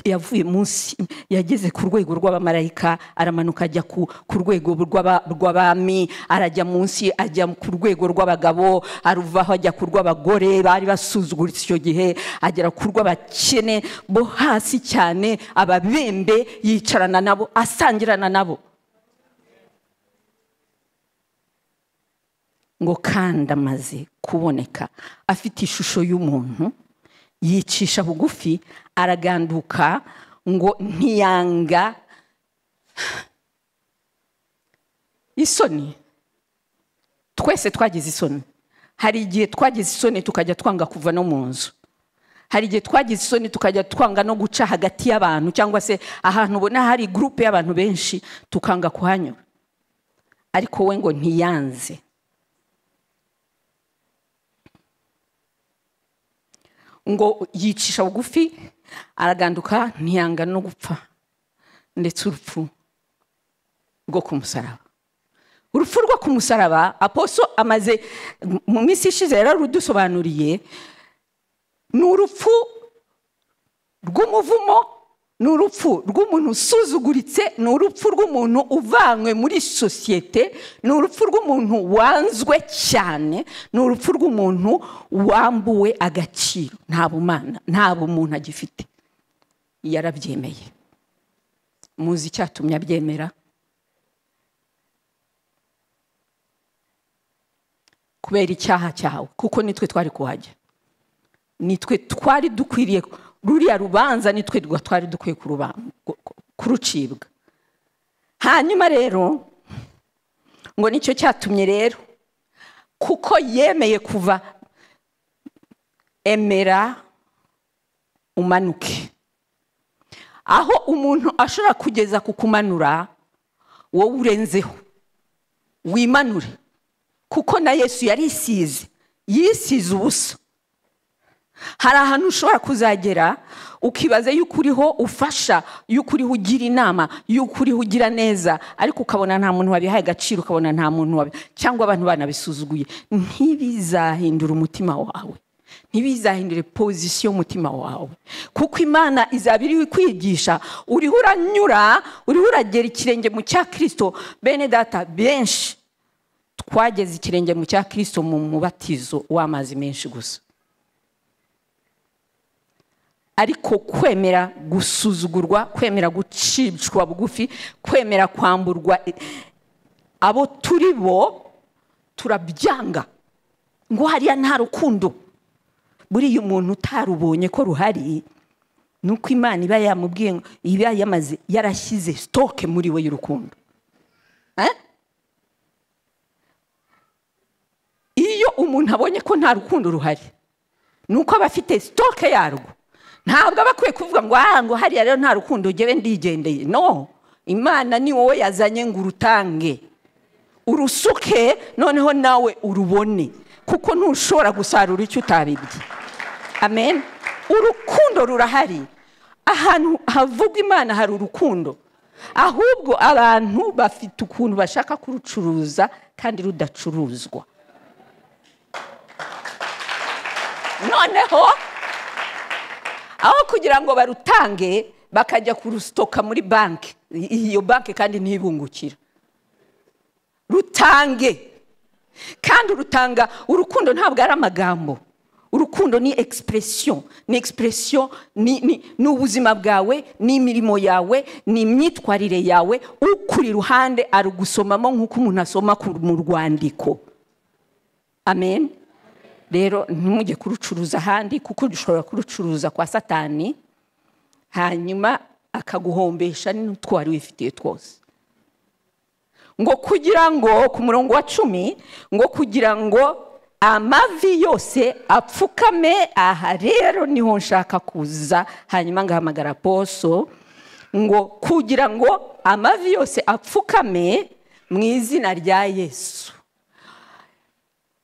yavuye munsi, yageze ku rwego rw'abamarayika, aramanuka ajya ku rwego rw'abami, arajya munsi ajya ku rwego rw'abagabo, aruvaho ajya ku rw'abagore bari basuzuguritse icyo gihe, agera ku rw'abakene bo hasi cyane, ababembe, yicarana nabo, asangirana nabo. Ngo kandi amaze kuboneka afite ishusho y'umuntu, yicisha bugufi, araganduka, ngo ntiyanga isoni. Twese twagize isoni. Hari igihe twagize isoni tukajya twanga kuva no mu nzu. Hari igihe twagize isoni tukajya twanga no guca hagati y'abantu, cyangwa se ahantu ubona hari groupe y'abantu benshi tukanga kuhanyura. Ariko we ngo ntiyanze. Ngo yicisha bugufi, araganduka, ntiyanga no gupfa, ndetse urupfu rwo ku musaraba. Urupfu rwo ku musaraba, aposo amaze mu minsi ishize yararudusobanuriye, ni urupfu rw'umuvumo, ni urupfu rw'umuntu usuzuguritse, ni urupfu rw'umuntu uvanywe muri sosiyete, ni urupfu rw'umuntu wanzwe cyane, ni urupfu rw'umuntu wambuwe agaciro, nta bumana, nta bumuntu agifite. Yarabyemeye. Muzi icyatumye abyemera? Kubera icyaha cyawe, kuko nitwe twari kuhajya, nitwe twari dukwiriye ruriya rubanza, nitwe twari dukwiye kurucibwa. Hanyuma rero ngo nicyo cyatumye rero, kuko yemeye kuva, emera umanuke. Aho umuntu ashobora kugeza kukumanura, wowe urenzeho wimanure, kuko na Yesu yarisize, yisize ubusa. Hari ahantu ushobora kuzagera ukibaza yuko uriho ufasha, yuko uriho ugira inama, yuko uriho ugira neza, ariko ukabona nta muntu wabihaye agaciro, ukabona nta muntu wabi, cyangwa abantu banabisuzuguye. Ntibizahindura umutima wawe, ntibizahindure position y'umutima wawe, kuko Imana izaba iri kwigisha. Uriho uranyura, uriho uragera ikirenge mu cya Kristo. Bene data benshi twageze ikirenge mu cya Kristo mu mubatizo w'amazi menshi gusa, ariko kwemera gusuzugurwa, kwemera gucishwa bugufi, kwemera kwamburwa abo turi bo, turabyanga. Ngo hariya nta rukundo. Buriya umuntu utarubonye ko ruhari, nuko Imana iba yamubwiye, iba yamaze yarashyize stock muri we y'urukundo. Iyo umuntu abonye ko nta rukundo ruhari, nuko aba afite stock yarwo. Ntabwo aba akwiye kuvuga ngo ngo hariya rero nta rukundo ngewe ndigendeye. No, Imana ni wowe yazanye ngo urutange, urusuke, noneho nawe urubone, kuko ntushobora gusarura icyo utabibye. Amen. Urukundo rurahari. Ahantu havuga Imana hari urukundo. Ahubwo abantu bafite ukuntu bashaka kurucuruza kandi rudacuruzwa. Noneho aho kugira ngo barutange bakajya kurustoka muri banki, iyo banki kandi ntibungukira. Rutange. Kandi urutanga, urukundo ntabwo ari amagambo. Urukundo ni expression, ni expression, ni ubuzima bwawe, ni imirimo yawe, ni imyitwarire yawe. Ukuri iruhande arugusomamo nk'uko umuntu asoma mu rwandiko. Amen. Rero ntimujye kurucuruza ahandi, kuko dushobora kurucuruza kwa Satani, hanyuma akaguhombesha n'utwo wari wifitiye twose. Ngo kugira ngo ku murongo wa 10, ngo kugira ngo amavi yose apfukame. Aha rero niho nshaka kuza, hanyuma ngahamagara poso, ngo kugira ngo amavi yose apfukame mu izina rya Yesu.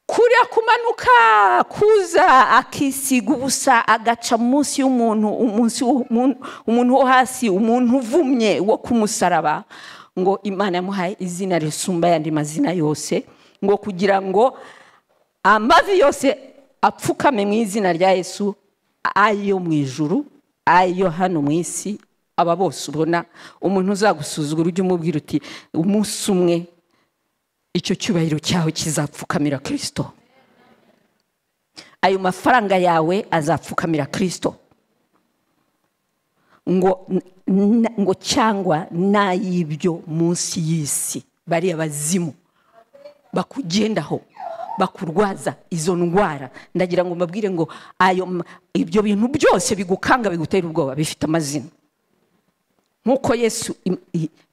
Kuriya kumanuka kuza akisiga ubusa, agaca munsi y'umuntu, umuntu wo hasi, umuntu uvumye wo kumusaraba, ngo Imana yamuhaye izina risumba yandi mazina yose, ngo kugira ngo amavi yose apfukame mu izina rya Yesu, ayo mu ijuru, ayo hano mu isi. Aba bose ubona umuntu uzagusuzugura ujye umubwira uti umunsi umwe icyo cyubahiro cyawe kizapfukamira Kristo. Ayo mafaranga yawe azapfukamira Kristo. Ngo cyangwa nayibyo munsi y'isi, bariya bazimu bakugendaho bakurwaza izo ndwara. Ndagira ngo mbabwire ngo ayo ibyo bintu byose bigukanga bigutera ubwoba bifite amazina. Nkuko Yesu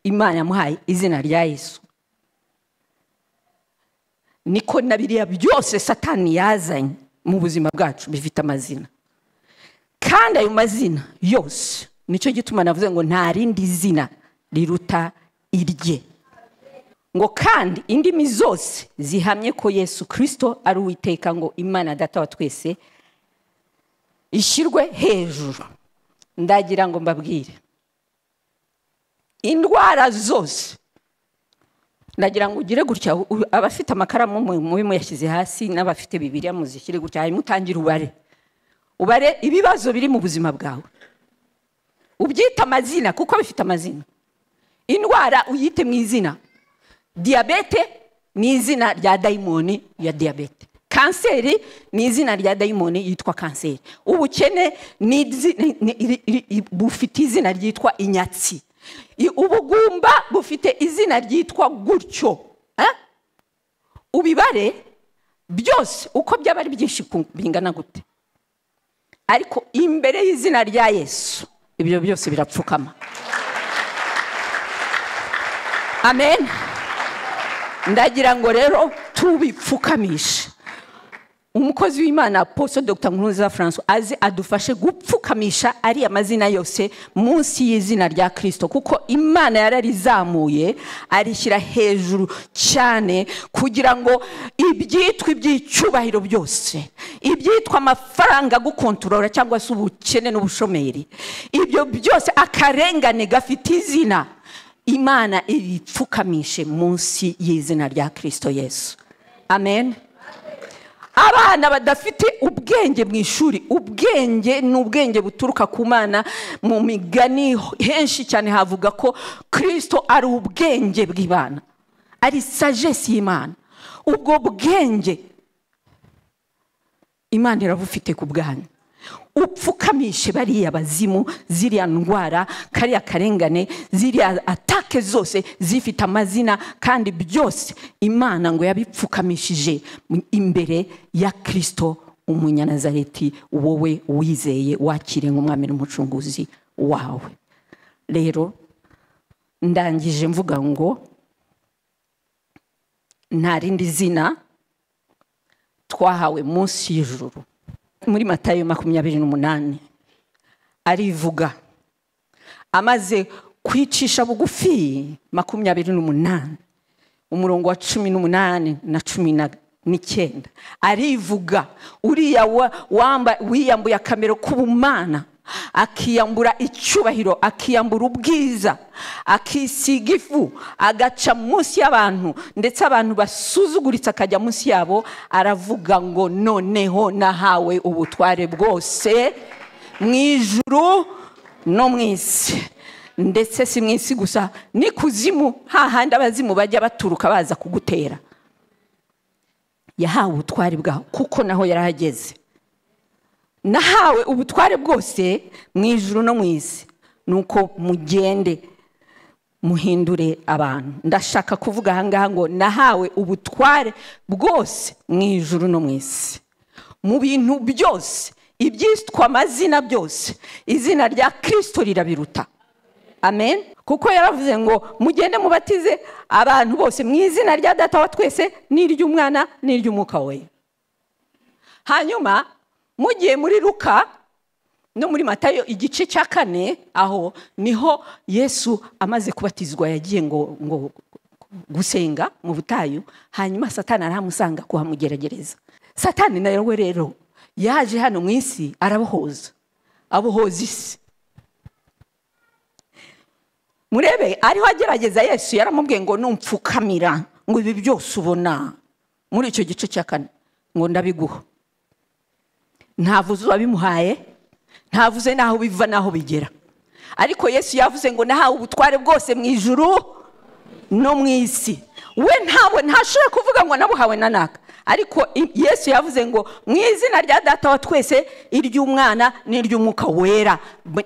Imana yamuhaye izina rya Yesu, niko na biriya byose Satani yazanye mu buzima bwacu bifite amazina. Kandi ayo mazina yose, nicyo gituma navuze ngo nta rindi zina riruta irye. Ngo kandi indimi zose zihamye ko Yesu Kristo ari Uwiteka, ngo Imana Data wa twese ishyirwe hejuru. Ndagira ngo mbabwire, indwara zose, ndagira ngo ugire gutya, abafite amakaramu mube muyashyize hasi, n'abafite Bibiliya muzishyire gutya, hanyuma utangire ubare ibibazo biri mu buzima bwawe, ubyite amazina kuko bifite amazina. Indwara uyite mu izina. Diabete ni izina rya dayimoni ya diabete. Kanseri ni izina rya dayimoni yitwa kanseri. Ubukene ni bufite izina ryitwa inyatsi. Ubugumba bufite izina ryitwa gutyo. Ubibare byose uko byaba ari byinshi bingana gute, ariko imbere y'izina rya Yesu ibyo byose birapfukama. Amen. Ndagira ngo rero tubipfukamishe. Umukozi w'Imana Apostle Dr. Nkurunziza François aze adufashe gupfukamisha ari amazina yose munsi y'izina rya Kristo, kuko Imana yararizamuye arishyira hejuru cyane, kugira ngo ibyitwa iby'icyubahiro byose, ibyitwa amafaranga gukontorora cyangwa se ubukene n'ubushomeri, ibyo byose akarengane gafite izina, Imana ibipfukamishe munsi y'izina rya Kristo Yesu. Amen. Abana badafite ubwenge mu ishuri, ubwenge ni ubwenge buturuka ku Mana. Mu migani henshi cyane havuga ko Kristo ari ubwenge bw'Imana, ari sagesse y'Imana. Ubwo bwenge Imana irabufite ku bwanyu. Upfukamishe bariya bazimu, ziriya ndwara, kariya karengane, ziriya atake zose zifite amazina, kandi byose Imana ngo yabipfukamishije imbere ya Kristo umunyanazareti, wowe wizeye wakire nk'umwami n'umucunguzi wawe. Rero ndangije mvuga ngo Nta rindi zina twahawe munsi y'ijuru. Muri Matayo 28 arivuga amaze kwicisha bugufi, 28 umurongo wa 18 na 19 arivuga, uriya wiyambuye akamero k'ubumana, akiyambura icyubahiro, akiyambura ubwiza, akisiga ifu, agaca munsi y'abantu, ndetse abantu basuzuguritse akajya munsi yabo, aravuga ngo noneho nahawe ubutware bwose mu ijuru no mu isi. Ndetse si mu isi gusa, ni kuzimu hahandi abazimu bajya baturuka baza kugutera. Yahawe ubutware bwaho kuko naho yarahageze. Nahawe ubutware bwose mu ijuru no mu isi, nuko mugende muhindure abantu. Ndashaka kuvuga ahangaha ngo nahawe ubutware bwose mu ijuru no mu isi, mu bintu byose, ibyitwa amazina byose, izina rya Kristo rirabiruta. Amen. Kuko yaravuze ngo mugende mubatize abantu bose mu izina rya Data wa twese n'iry'Umwana n'iry'Umwuka we. Hanyuma mugiye muri Luka no muri Matayo igice cya 4, aho niho Yesu amaze kubatizwa yagiye ngo gusenga mu butayu, hanyuma Satani aramusanga kuhamugeragereza. Satani nawe rero yaje hano mu isi arabohoza, abohoza isi. Murebe ariho agerageza Yesu, yaramubwiye ngo numpfukamira ngo ibi byose ubona muri icyo gice cya 4 ngo ndabiguha. Ntavuze uwabimuhaye, ntavuze naho biva naho bigera, ariko Yesu yavuze ngo nahawe ubutware bwose mu ijuru no mu isi. We ntabwo ntashobora kuvuga ngo nabuhawe na naka, ariko Yesu yavuze ngo mu izina rya Data wa twese, iry'Umwana n'iry'Umwuka wera,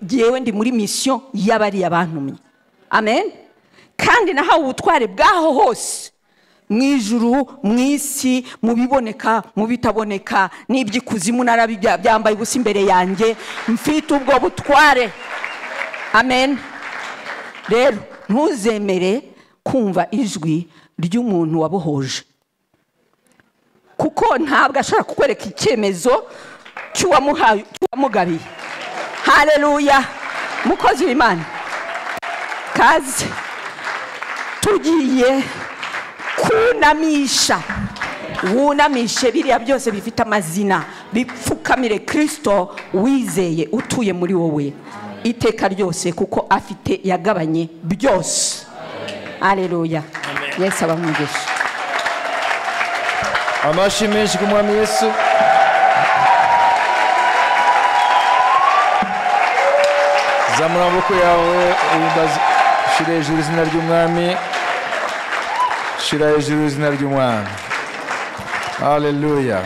jewe ndi muri mission y'abariya bantumye. Amen. Kandi nahawe ubutware bwaho hose, mu ijuru, mu isi, mu biboneka, mu bitaboneka, n'iby'ikuzimu narabibya byambaye ubusa imbere yanjye, mfite ubwo butware. Amen. Rero ntuzemere kumva ijwi ry'umuntu wabohoje, kuko ntabwo ashobora kukwereka icyemezo cy'uwamuhaye, cy'uwamugabiye. Haleluya. Mukozi w'Imana, kaze tugiye kunamisha, wunamishe biriya byose bifite amazina, bipfukamire Kristo wizeye utuye muri wowe iteka ryose, kuko afite yagabanye byose. Haleluya. Yesu abamugisha. Amashi menshi ku Mwami Yesu. Zamura amaboko yawe uhimbaze, shira hejuru izina ry'Umwami, shira hejuru izina ry'Umwami. Haleluya.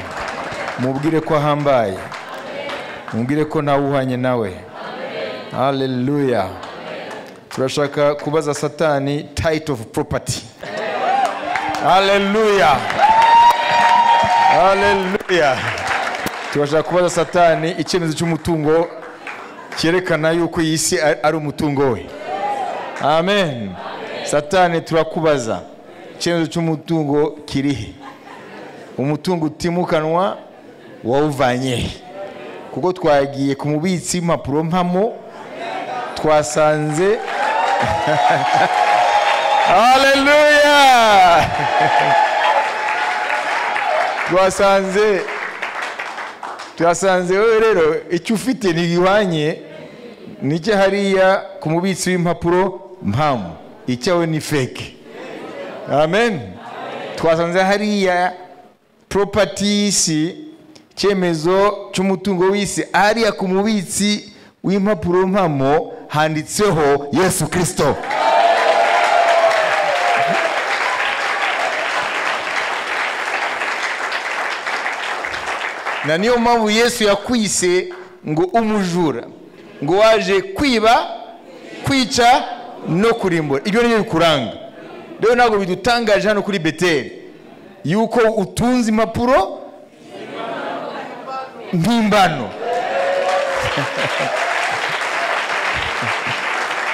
Mubwire ko ahambaye, mubwire ko ntawuhanye nawe. Haleluya. Turashaka kubaza Satani title of property. Haleluya. Haleluya. Turashaka kubaza Satani icyemezo cy'umutungo cyerekana yuko iyi si ari umutungo we. Amen. Satani turakubaza icyemezo cy'umutungo kirihe? Umutungo utimukanwa wawuvanye he? Kuko twagiye ku mubitsi w'impapuro mpamo twasanze Haleluya. Twasanze wewe rero icyo ufite ntigihwanye nicyo hariya ku mubitsi w'impapuro mpamo, icyawe ni fake. Amen. Twasanze hariya property y'isi, icyemezo cy'umutungo w'isi, hariya ku mubitsi w'impapuro mpamo handitseho Yesu Kristo. Na niyo mpamvu Yesu yakwise ngo umujura, ngo waje kwiba, kwica no kurimbura. Ibyo niyo bikuranga. Rero ntabwo bidutangaje hano kuri Beteli yuko utunze impapuro mpimbano,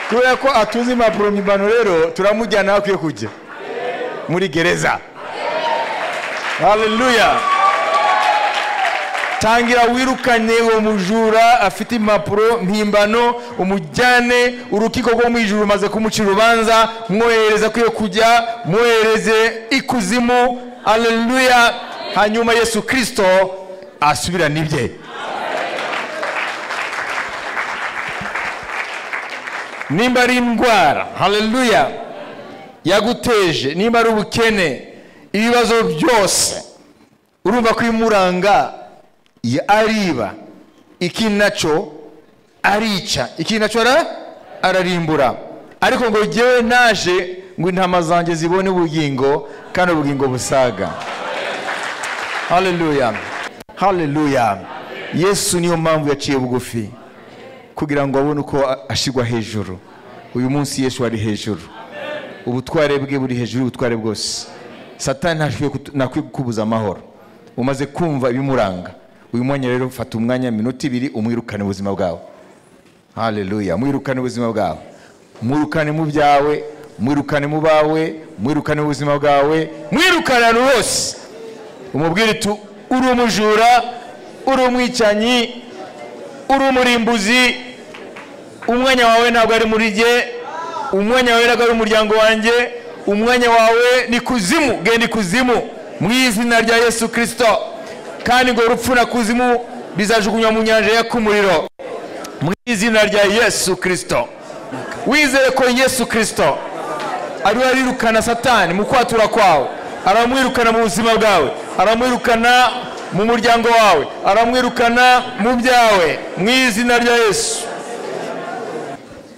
kubera ko atunze impapuro mpimbano. Rero turamujyana aho akwiye kujya, muri gereza. Haleluya. Tangira wirukane uwo mujura afite impapuro mpimbano, umujyane urukiko rwo mu ijuru rumaze kumucira urubanza, mwohereza kwiye kujya, mwohereze ikuzimu. Haleluya. Hanyuma Yesu Kristo asubirane ibye. Nimba ari indwara, haleluya, yaguteje, nimba ari ubukene, ibibazo byose, urumva ko imuranga ariba, iki nacyo arica, iki nacyo ararimbura. Ariko ngo jyewe naje ngo intama zanjye zibone ubugingo kandi ubugingo busaga. Haleluya, haleluya. Yesu niyo mpamvu yaciye bugufi kugira ngo abone uko ashigwa hejuru. Uyu munsi Yesu ari hejuru, ubutware bwe buri hejuru y'ubutware bwose. Satani ntakwiye kukubuza amahoro. Umaze kumva ibimuranga, uyu mwanya rero fata umwanya minota 2 umwirukane ubuzima bwawe. Haleluya, mwirukane ubuzima bwawe, mwirukane mu byawe, mwirukane mu bawe, mwirukane ubuzima bwawe, mwirukane ahantu hose. Umubwire tu uri umujura, uri umwicanyi, uri umurimbuzi, umwanya wawe ntabwo ari muri jye, umwanya wawe ntabwo ari umuryango wanjye, umwanya wawe ni kuzimu, genda ikuzimu mu izina rya Yesu Kristo. Kandi ngo urupfu na kuzimu bizajugunywa mu nyanja y'akumuriro mu izina rya Yesu Kristo. Wizere ko Yesu Kristo ari we arirukana Satani mu kwatura kwawe, aramwirukana mu buzima bwawe, aramwirukana mu muryango wawe, aramwirukana mu byawe mu izina rya Yesu.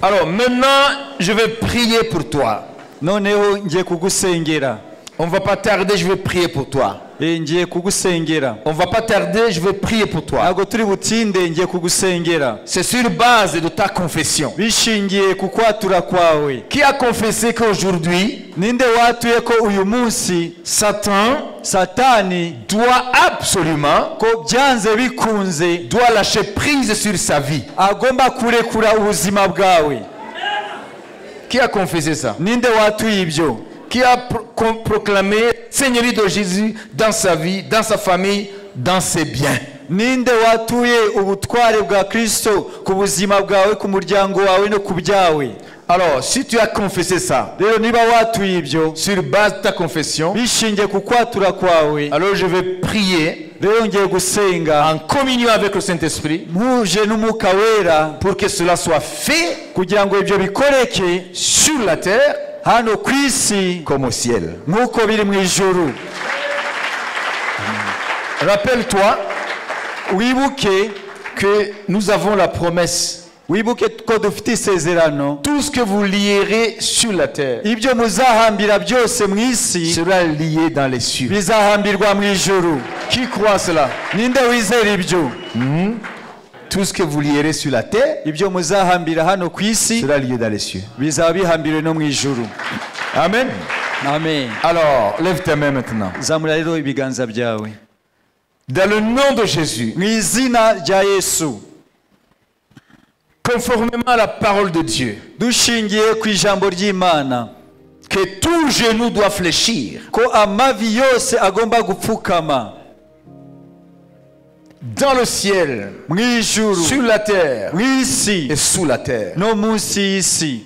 Alors maintenant je vais prier pour toi. Noneho ngiye kugusengera. On va pas tarder, je vais prier pour toi. Ngiye kugusengera. On va pas tarder, je vais prier pour toi. Ntabwo turi butinde, ngiye kugusengera. C'est sur base de ta confession. Bishingiye ku kwatura kwawe. Qui a confessé qu'aujourd'hui, ninde watuye ko uyu munsi Satan, Satani doit absolument, ko byanze bikunze, doit lâcher prise sur sa vie. Agomba kurekura ubuzima bwawe. Qui a confessé ça? Ninde watuye ibyo? Qui a proclamé Seigneurie de Jésus dans sa vie, dans sa famille, dans ses biens. Ninde watuye ubutware bwa Kristo ku buzima bwawe, ku muryango wawe no ku byawe. Alors, si tu as confessé ça, rero niba watuye ibyo, sur base de ta confession, bishingiye ku kwatura kwawe, alors je vais prier, rero ngiye gusenga en communion avec le Saint-Esprit, mpuje n'Umwuka Wera, pour que cela soit fait, kugira ngo ibyo bikoreke sur la terre, hano ku isi, comme au ciel. Nk'uko biri mu ijuru. Rappelle-toi, wibuke que nous avons la promesse. Wibuke ko dufite isezerano. Tout ce que vous lierez sur la terre ibyo muzahambira byose mu isi sera lié dans les cieux. Bizahambirwa mu ijuru. Qui croit cela? Ninde wizera ibyo? Tout ce que vous lierez sur la terre ibyo muzahambira hano ku isi sera lié dans les cieux. Bizaba bihambiriwe no mu ijuru. Amen. Amen. Alors, lève ta main maintenant. Zamura rero ibiganza byawe. Dans le nom de Jésus. Mu izina rya Yesu. Conformément à la parole de Dieu, dushingiye ku ijambo ry'Imana, que tout genou doit fléchir, ko amavi yose agomba gupfukama, dans le ciel, mu ijuru, sur la terre, mu isi, et sous la terre, no munsi y'isi.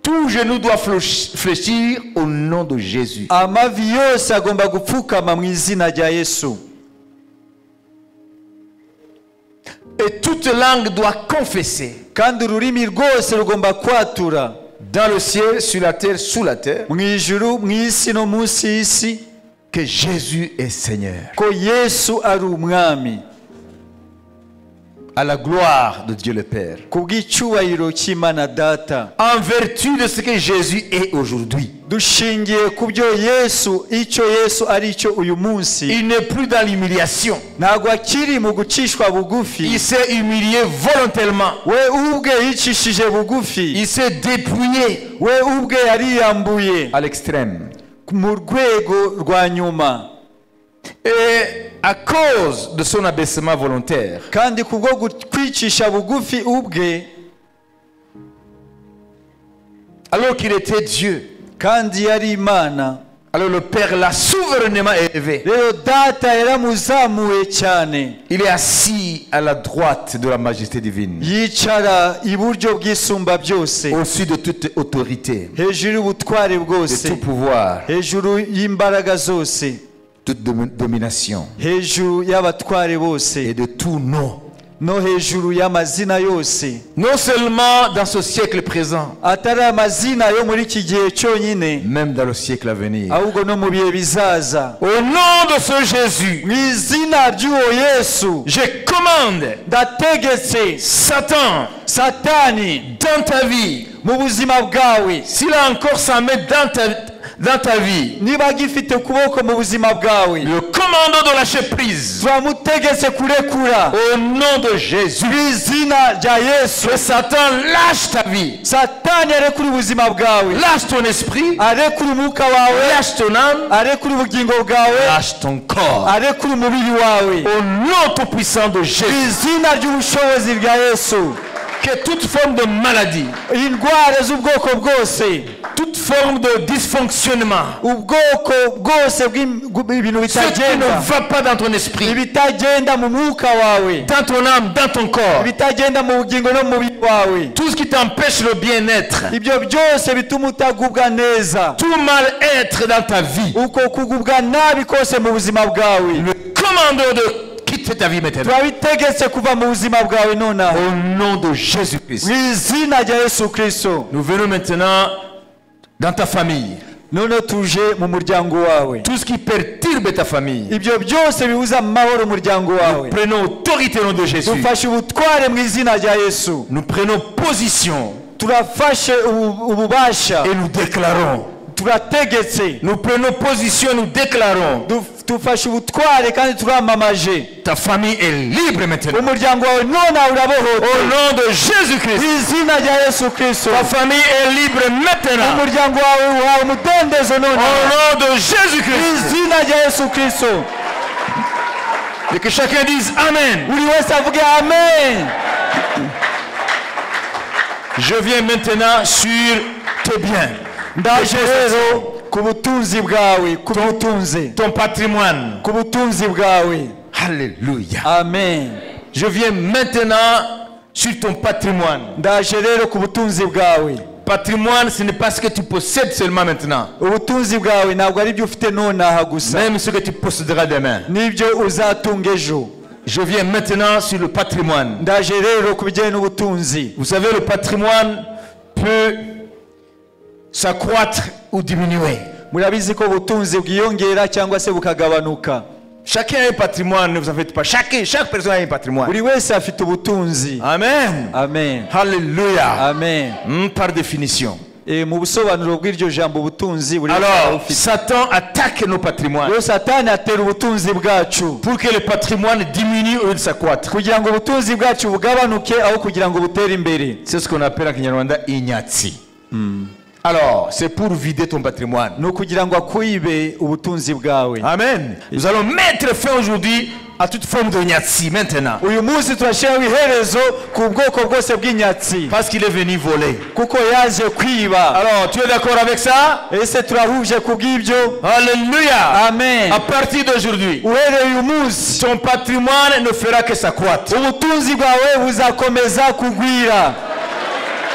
Tout genou doit fléchir au nom de Jésus. Amavi yose agomba gupfukama mu izina rya Yesu. Et toute langue doit confesser. Kandi ururimi rwose rugomba kwatura. Dans le ciel, sur la terre, sous la terre, mu ijuru, mu isi no munsi y'isi, que Jésus est Seigneur. Ko Yesu ari umwami. À la gloire de Dieu le Père. Kubw'icyubahiro cy'Imana Data. En vertu de ce que Jésus est aujourd'hui. Dushingiye ku byo Yesu, icyo Yesu ari cyo uyu munsi. Il n'est plus dans l'humiliation. Ntabwo akiri mu gucishwa bugufi. Il s'est humilié volontairement. We ubwe yicishije bugufi. Il s'est dépouillé. We ubwe yariyambuye. À l'extrême. Mu rwego rwa nyuma. Et à cause de son abaissement volontaire, kandi kubwo kwicisha bugufi ubwe, alors qu'il était Dieu, kandi yari Imana, Alors le Père l'a souverainement élevé. Rero Data yaramuzamuye cyane. Il est assis à la droite de la majesté divine. Yicara iburyo bw'isumba byose. Au-dessus de toute autorité. Hejuru y'ubutware bwose. De tout pouvoir. Hejuru y'imbaraga zose. Toute domination. Hejuru y'abatware bose. Et de tout nom. No hejuru y'amazina yose. Non seulement dans ce siècle présent, atari amazina yo muri iki gihe cyonyine, même dans le siècle à venir. Ahubwo no mu bihe bizaza. Au nom de ce Jésus, mu izina ry'uwo Yesu, je commande, ndategetse, Satan, Satani, dans ta vie, mu buzima bwawe, s'il a encore sa main dans ta vie, niba agifite ukuboko mu buzima bwawe, le commandant de lâcher prise, turamutegetse kurekura, au nom de Jésus, mu izina rya Yesu, que Satan lâche ta vie, Satani arekure ubuzima bwawe, lâche ton esprit, arekure umwuka wawe, lâche ton âme, arekure ubugingo bwawe, lâche ton corps, arekure umubiri wawe, au nom tout puissant de Jésus, mu izina ry'ubushobozi bwa Yesu. Que toute forme de maladie, indwara z'ubwoko bwose, toute forme de dysfonctionnement, ubwoko bwose bw'ibintu bitagenda, ce qui ne va pas dans ton esprit, ibitagenda mu mwuka wawe, dans ton âme, dans ton corps, ibitagenda mu bugingo no mu mubiri wawe, tout ce qui t'empêche le bien-être, ibyo byose bituma utagubwa neza, tout mal-être dans ta vie, uko kugubwa nabi kose mu buzima bwawe, le commandeur de quitter ta vie maintenant. Turabitegetse kuva mu buzima bwawe nonaha. Au nom de Jésus-Christ. Mu izina rya Yesu Kristo. Nous venons maintenant dans ta famille. None tuje mu muryango wawe. Tout ce qui perturbe ta famille. Ibyo byose bibuza amahoro umuryango wawe. Nous prenons autorité au nom de Jésus. Dufashe ubutware mu izina rya Yesu. Nous prenons position. Turafashe ububasha. Et nous déclarons. Turategetse. Nous prenons position, nous déclarons. Dufashe ubutware kandi turamamaje. Ta famille est libre maintenant. Umuryango wawe nonaha urabohotse. Au nom de Jésus-Christ. Mu izina rya Yesu Kristo. Ta famille est libre maintenant. Umuryango wawe uhawe umudendezo nonaha. Au nom de Jésus-Christ. Mu izina rya Yesu Kristo. Et que chacun dise Amen. Buri wese avuge Amen. Je viens maintenant sur tes biens. Ndaje rero ku butunzi bwawe, ku butunzi, ton patrimoine, ku butunzi bwawe. Alléluia. Amen. Je viens maintenant sur ton patrimoine. Ndaje rero ku butunzi bwawe. Patrimoine, ce n'est pas ce que tu possèdes seulement maintenant. Ubutunzi bwawe ntabwo ari ibyo ufite nonaha gusa. Même ce que tu posséderas demain. N'ibyo uzatunga ejo. Je viens maintenant sur le patrimoine. Ndaje rero ku bijyanye n'ubutunzi. Vous savez, le patrimoine peut s'accroître ou diminuer. Murabizi ko ubutunzi bwiyongera cyangwa se bukagabanuka. Chacun a un patrimoine, ne vous en faites pas. Chaque personne a un patrimoine. Buri wese afite ubutunzi. Amen. Amen. Alléluia. Amen. Par définition. Mu busobanuro bw'iryo jambo ubutunzi buri wese Alors, arabufite. Satan attaque nos patrimoines. Rero Satani atera ubutunzi bwacu. Pour que le patrimoine diminue au lieu de s'accroître. Kugira ngo ubutunzi bwacu bugabanuke aho kugira ngo butere imbere. C'est ce qu'on appelle en Kinyarwanda inyatsi. Alors, c'est pour vider ton patrimoine. Ni ukugira ngo akwibe ubutunzi bwawe. Amen. Nous allons mettre fin aujourd'hui à toute forme de nyatsi maintenant. Uyu munsi turashyiraho iherezo ku bwoko bwose bw'inyatsi. Parce qu'il est venu voler. Kuko yaje kwiba. Alors, tu es d'accord avec ça? Ese turahuje ku bw'ibyo? Alléluia. Amen. À partir d'aujourd'hui, uhereye uyu munsi, ton patrimoine ne fera que s'accroître. Ubutunzi bwawe buzakomeza kugwira.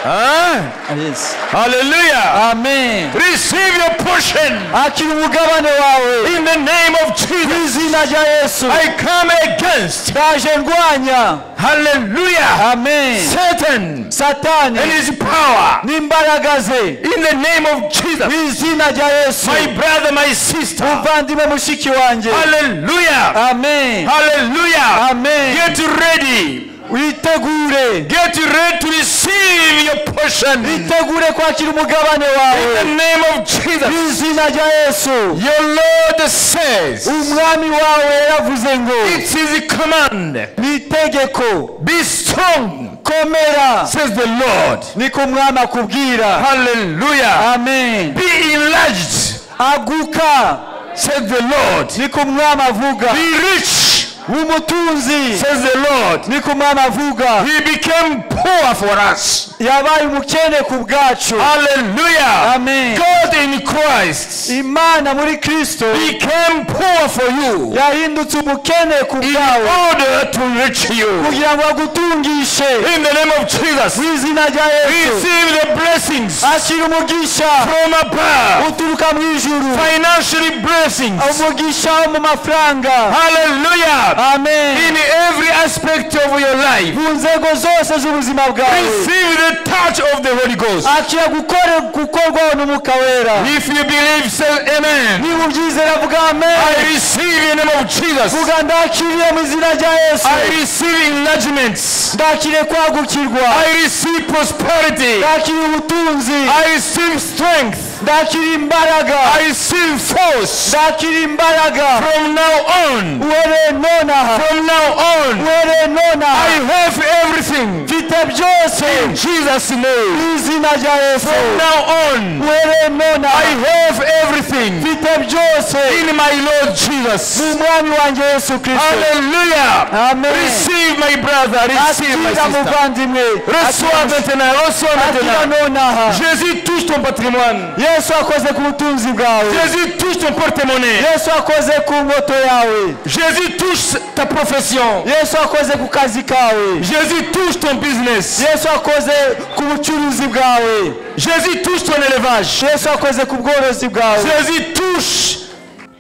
Hein? Yes. Alléluia. Amen. Receive your portion. Akira umugabane wawe. In the name of Jesus. Mu izina rya Yesu. I come against. Ndaje ndwanya. Hallelujah. Amen. Satan. Satani. And his power. N'imbaraga ze. In the name of Jesus. Mu izina rya Yesu. My brother, my sister. Muvandimwe mushiki wanjye. Hallelujah. Amen. Hallelujah. Amen. Get ready. Witegure. Get ready to receive your portion. Witegure kwakira umugabane wawe. In the name of Jesus. Mu izina rya Yesu. Your Lord says. Umwami wawe yaravuze ngo. It is a command. Ni itegeko. Be strong. Komera. Says the Lord. Niko umwami akubwira. Hallelujah. Amen. Be enlarged. Aguka. Says the Lord. Niko umwami avuga. Be rich. W'umutunzi. Says the Lord. Niko Umwami avuga. He became poor for us. Yabaye umukene ku bwacu. Hallelujah. Amen. God in Christ Imana muri Kristo became poor for you yahindutse umukene ku in bwawe order to reach you. kugira ngo agutungishe. In the name of Jesus, Mu izina rya Yesu, receive the blessings akira umugisha from above. uturuka mu ijuru, Financially blessings. umugisha wo mu mafaranga. Hallelujah. Amen. In every aspect of your life, Mu nzego zose z'ubuzima bwawe, receive the touch of the Holy Ghost. akira gukorwaho n'Umwuka Wera. If you believe, say amen. Niba ubyizera vuga amen. I receive in the name of Jesus. Vuga ndakiriye mu izina rya Yesu. I receive enlargements. Ndakiriye kwagukirwa. I receive prosperity. Ndakiriye ubutunzi. I receive strength. Ndakiriye imbaraga. I receive force. Ndakiriye imbaraga. From now on. Uhereye nonaha. From now on. Uhereye nonaha. I have everything. Mfite byose. In Jesus' name. Mu izina rya Yesu. From now on. Uhereye nonaha. I have everything. Mfite byose. In my Lord Jesus. Mu Mwami wanjye Yesu Kristo. Hallelujah. Amen. Receive, my brother. Receive, my Akira sister. muvandimwe. Reçois maintenant. Reçois Akira maintenant. nonaha. Jésus touche ton patrimoine. Yesu akoze ku butunzi bwawe. Jésus touche ton porte-monnaie. Yesu akoze ku ngoto yawe. Jésus touche ta profession. Yesu akoze ku kazi kawe. Jésus touche ton business. Yesu akoze ku bucuruzi bwawe. Jésus touche ton élevage. Yesu akoze ku bworozi bwawe. Jésus touche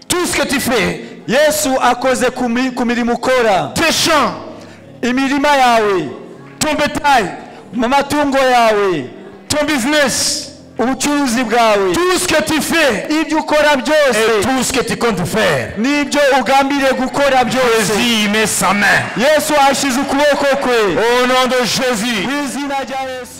tout ce que tu fais. Yesu akoze ku mirimo ukora. Tes champs, imirima yawe, ton bétail, mu matungo yawe, ton business, ubucuruzi bwawe, tout ce que tu fais ibyo ukora byose, et tout ce que tu comptes faire. n'ibyo ugambiriye gukora byose. Jésus met sa main. Yesu ashize ukuboko kwe. Au nom de Jésus. Mu izina rya Yesu.